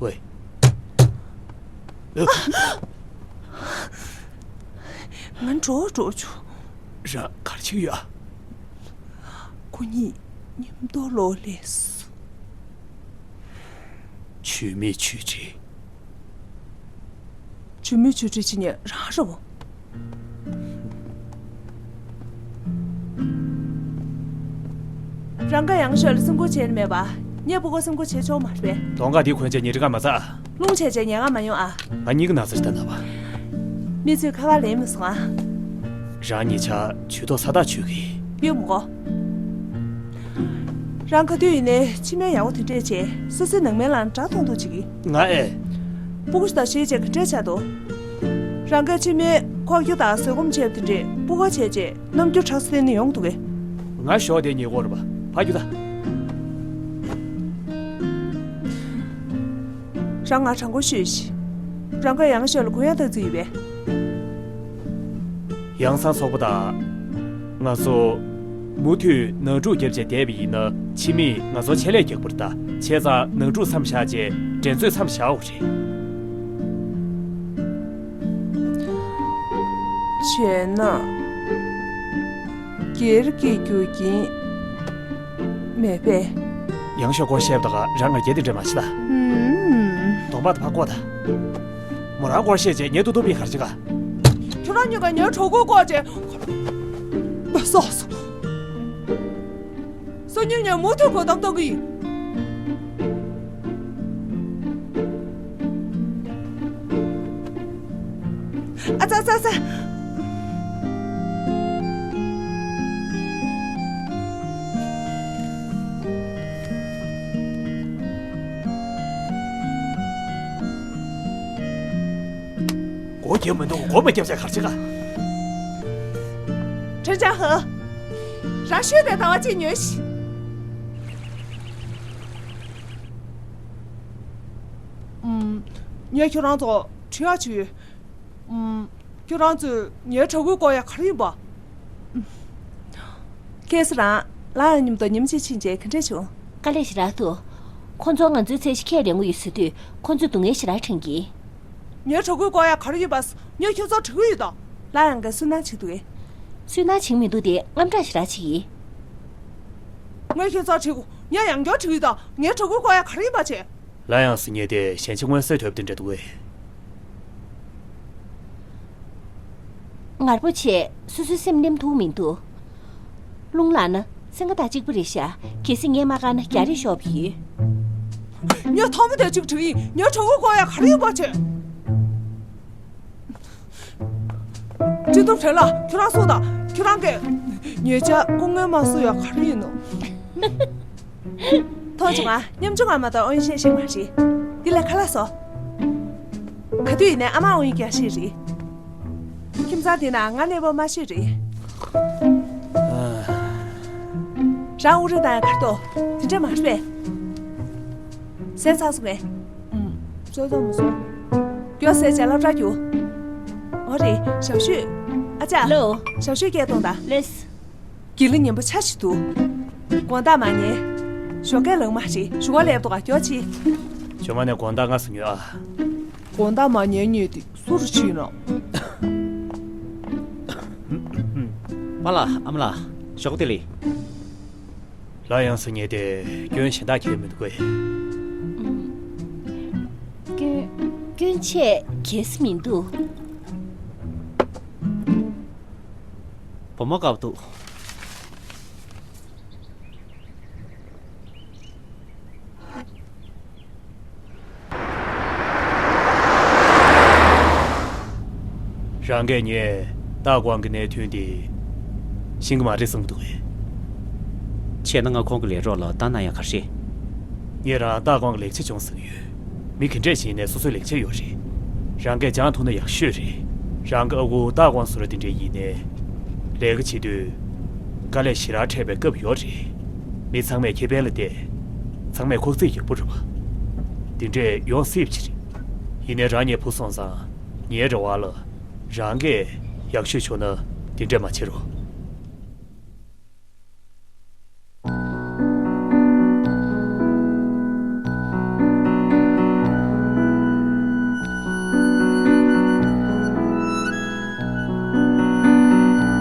ཝེ། ང་འགྲོ་འགྲོ་བྱུང་། རང་གར་ཕྱིན་ཡོད། ཁོ་གཉིས་མཉམ་དུ་ལོག་སླེབས་སོང་། ཇུས་མེད་ཇུས་བྲིས། ཇུས་མེད་ཇུས་བྲིས་བྱེད་མཁན་རང་རེད་བ། རང་ག་ཡང་ཤོད་ལ་སེམས་ཁུར་བྱས་ནས་མེད་པ། ངས་སྤུ་གུ་སེམས་ཁུར་བྱེད་ཆོག་མ་རེད་པས། གདོང་ཁ་འདི་གོན་བྱས་ཉལ་ཁྲི་ཁ་མ་ཚ། རླུང་ཆད་བྱས་ཉལ་ཁ་མ་ཡོང་ཨ། ང་གཉིས་ཀ་ན་ཚ་ཞིག་ད་ན་བ། མི་ཚོས་ཁ་ཁ་ལེན་མི་སོང་ཨ། རང་ཉེ་ཆར་ཇུས་གཏོགས་ས་ཐག་ཆོད་གི། ཡོད་མི་གོ། རང་ག་དུས་ཡིན་ནའི་ཕྱི་མིན་ཡག་པོ་དེ་འདྲས་བྱས་སོ་སོའི་ནང་མི་ལ་དགྲ་མཐོང་ཐུབ་ཅིག་གི། ང་ཨེ། སྤུ་གུ་ཞིག་དང་ཞེས་བྱས་ག་འདྲས་ཆགས་འདུག་རང་ག་ཕྱི་མིན་ཁོག་རྒྱུ་དང་བཟོད་སྒོམ་བྱས་པ་དེ་འདྲས་སྤུ་ག་བྱས་བྱས་རྣམ་འགྱུར་ཁྲག་སེ་ནས་ཡོང་འདུག་གི། ང་ཞོགས་དེ་ཉེ་གོ་རེད་པ། ཕ་རྒྱུ་ད། རང་ང་དྲང་པོ་ཤོད་ཤིག་རང་ག་ཡང་ཤོད་ལ་གུ་ཡངས་བཏང་རྩིས་ཡོད་པས། ཡང་སང་ཚོགས་པ་དང་། ང་ཚོ་མུ་མཐུད་ནང་འཁྲུག་བརྒྱབ་བྱས་བསྡད་པ་ཡིན་ན་ཕྱི་མིས་ང་ཚོ་ཆེད་ལས་རྒྱག་པར་གདའ། བྱས་ཙང་ནང་འཁྲུག་མཚམས་བཞག་རྗེས་འགྲན་རྩོད་མཚམས་བཞག་དགོས་རེད། བྱས་ན། སྒེར་གྱི་རྒྱུ་རྐྱེན་མེད་པས། ཡང་ཤོག་སྐོར་བཤད་པ་དང་རང་ང་རྒྱལ་དེ་འདྲ་མ་བྱེད་ད། ཧུམ། གདོང་པ་དང་ཕ་ཀོ་ད། མོ་རང་སྐོར་བཤད་རྗེས་ངའི་ཏུ་ཏུ་པི་གར་བྱེད་ག་ཁྱོད་རང་གཉིས་ཀ་ངའི་གྲོགས་པོའི་སྐོར་བྱས། སོ་སོ། སང་ཉིན་ངས་མུ་མཐུད་གོ་གཏམ་གཏོང་གི་ཡིན། ཨ་ཙ་ཙ་ཙ། སྒོ་རྒྱབ་མི་འདུག་སྒོ་མ་རྒྱབ་ཆ་གར་ཆེ་ག་ཁྲེན་ཅང་ཧེ། རང་ཤོད་དེ་ཟླ་བ་གཅིག་ཉོས་ཤིག་ངས་ཁྱོད་རང་ཚོ་དྲི་ཡག་ཅིག་ཡོད། ཁྱོད་རང་ཚོས་ངའི་གྲོགས་པོའི་སྐོར་ཡ་ག་རེ་ཡིན་པ། ཁྱེད་ཚོ་རང་ལ་ཡང་མཉམ་དུ་ཉིན་གཅིག་ཕྱིན་རྗེས་ག་འདྲས་བྱུང་། དཀའ་ལས་ཞེ་དྲག་འདུག་ཁོ་ཚོ་ང་ཚོའི་ཚད་གཞི་ཁས་ལེན་གྱི་ཡོད་ཟེར་དུས་ཁོ་ཚོས་སྡུག་བསྔལ་ཞེ་དྲག་དྲན་གྱི། ངའི་གྲོགས་པོའི་སྐོར་ཡ་ག་རེ་ཡིན་པ། ངས་ཁྱོད་ཚོར་དྲི་གི་ཡོད་ད། ལ་ཡང་ག་སུན་སྣང་བྱེད་འདུག་གས། སུན་སྣང་བྱེད་མི་འདུག་དེ་དངངས་སྐྲག་ཞེ་དྲག་བྱེད་ཀྱི། ངས་ཁྱོད་ཚོར་དྲི་གོ་ངས་ཡང་བསྐྱར་དྲི་གི་ཡོད་ད། ངའི་གྲོགས་པོའི་སྐོར་ཡ་ག་རེ་ཡིན་པ་བྱས། ལ་ཡང་སི་ཉེ་དེ་ཞན་ཆ་མངོན་གསལ་དོད་པ་དེ་འདྲ་འདུག་གས། ངར་པོ་བྱས་སོ་སོའི་སེམས་ནེམ་ཐུབ་མི་འདུག་རླུང་ལངས་ན་སེང་གེ་དང་གཅིག་པ་རེད་ཤག་གལ་སྲིད་ངས་མ་བཀག་ན་རྒྱ་རིགས་ཤོར་བ་ཡིན། ངས་ཐོག་མ་དེ་གཅིག་དྲིས་ཡིན། ངའི་གྲོགས་པོའི་སྐོར་ཡ་ག་རེ་ཡོད་པ་བྱས། ཅི་ཐུབ་བྲལ་ལ་ཁྱོད་རང་སོང་དང་ཁྱོད་རང་གིས། ཉེ་ཆར་སྐུ་ངལ་མ་གསོ་ཡ་ག་རེ་ཡིན་ནོ། ཐོག་བྱུང་ང་། ཉམ་ཆུང་ང་མ་གཏོགས་ཨོ་ཡིན་ཤེས་ཤེས་མ་རེད། འདི་ལ་ཁ་ལག་བཟོ། ག་དུས་ཡིན་ནའི་ཨ་མ་ཨོ་ཡིན་རྒྱག་ཤེས་རེད། ཁྱིམ་ཚང་འདི་ན་ང་གནས་པོ་མ་ཤེས་རེད། རང་དབུགས་རིང་བཏང་ཡ་གར་ཏོ། དེ་འདྲ་མ་རེད་པས། ཟས་ཚར་སོང་ངས། ཨུམ། བཟོས་ཚར་མ་སོང་། མགྱོགས་ཟས་བྱས་སློབ་གྲྭར་རྒྱུགས། འོ་རེད། ཞབས་ཞུས། ཨ་ཅག་ལོ། ཞབས་ཞུ་སྐད་གཏོང་དང་། ལེས། དགེ་ལ་ཉན་པ་ཆ་ཞིག་འདུག་དགོང་དག་མ་ཉལ། ཞོགས་ཀས་ལངས་མ་རེད། ཞོགས་ཀ་ལེབ་དོ་ག་སྐྱོ་ཆེ། ཞོགས་མ་ནས་དགོང་དག་ང་སུ་ཉོས་ཨ། དགོང་དག་མ་ཉལ་ཉལ་དེ་སུ་རུ་ཕྱིན་ནོ། པཱ་ལགས་ཨ་མ་ལགས་ཞོགས་དེ་ལི། ལ་ཡང་སུ་ཉལ་དེ་སྐྱོན་གཞན་དག་ཁྱེར་མི་འདུག་གས། སྐྱོན་སྐྱོན་ཆེ་གལ་སྲིད་མི་འདུག་བུ་མོ་དགའ་པོ་འདུག་རང་གིས་ངས་ཏཱ་ཀོང་གི་གནད་དོན་དེ་ཤེས་ཀྱི་མ་རེད་བསམ་གྱི་འདུག་གས། བྱས་ན་ང་ཁོང་གི་ལས་རོགས་ལ་ལྟ་ན་ཡང་ག་རེ། ངས་རང་ཏཱ་ཀོང་གི་ལེགས་ཆ་བྱུང་ཟེར་གྱི་ཡོད། མི་ག་འདྲས་ཞིག་ཡིན་ནའི་སོ་སོའི་ལེགས་ཆ་ཡོད་རེད། རང་གིས་སྦྱང་ཐུབ་ན་ཡག་ཤོས་རེད། རང་གི་ཨ་ཁུ་ཏཱ་ཀོང་བཟོ་འདྲ་དེ་འདྲས་ཡིན་ནའི། ལས་ཀ་བྱེད་དུས། དཀའ་ལས་ཞེ་དྲག་འཕྲད་པའི་སྐབས་ཡོད་རེད། མི་ཚང་མས་ཁེ་ཕན་ལ་བལྟས། ཚང་མས་ཁོག་རྩིས་ཡག་པོ་རེད་པ། དེ་འདྲས་ཡོང་སྲིད་པ་ཅིག་རེད། ཡིན་ནའི་རང་ཉལ་བུ་སོང་ཙང་། ངའི་རེ་བ་ལ། རང་གིས་ཡག་ཤོས་བྱུང་ན་དེ་འདྲས་མ་བྱེད་རོགས།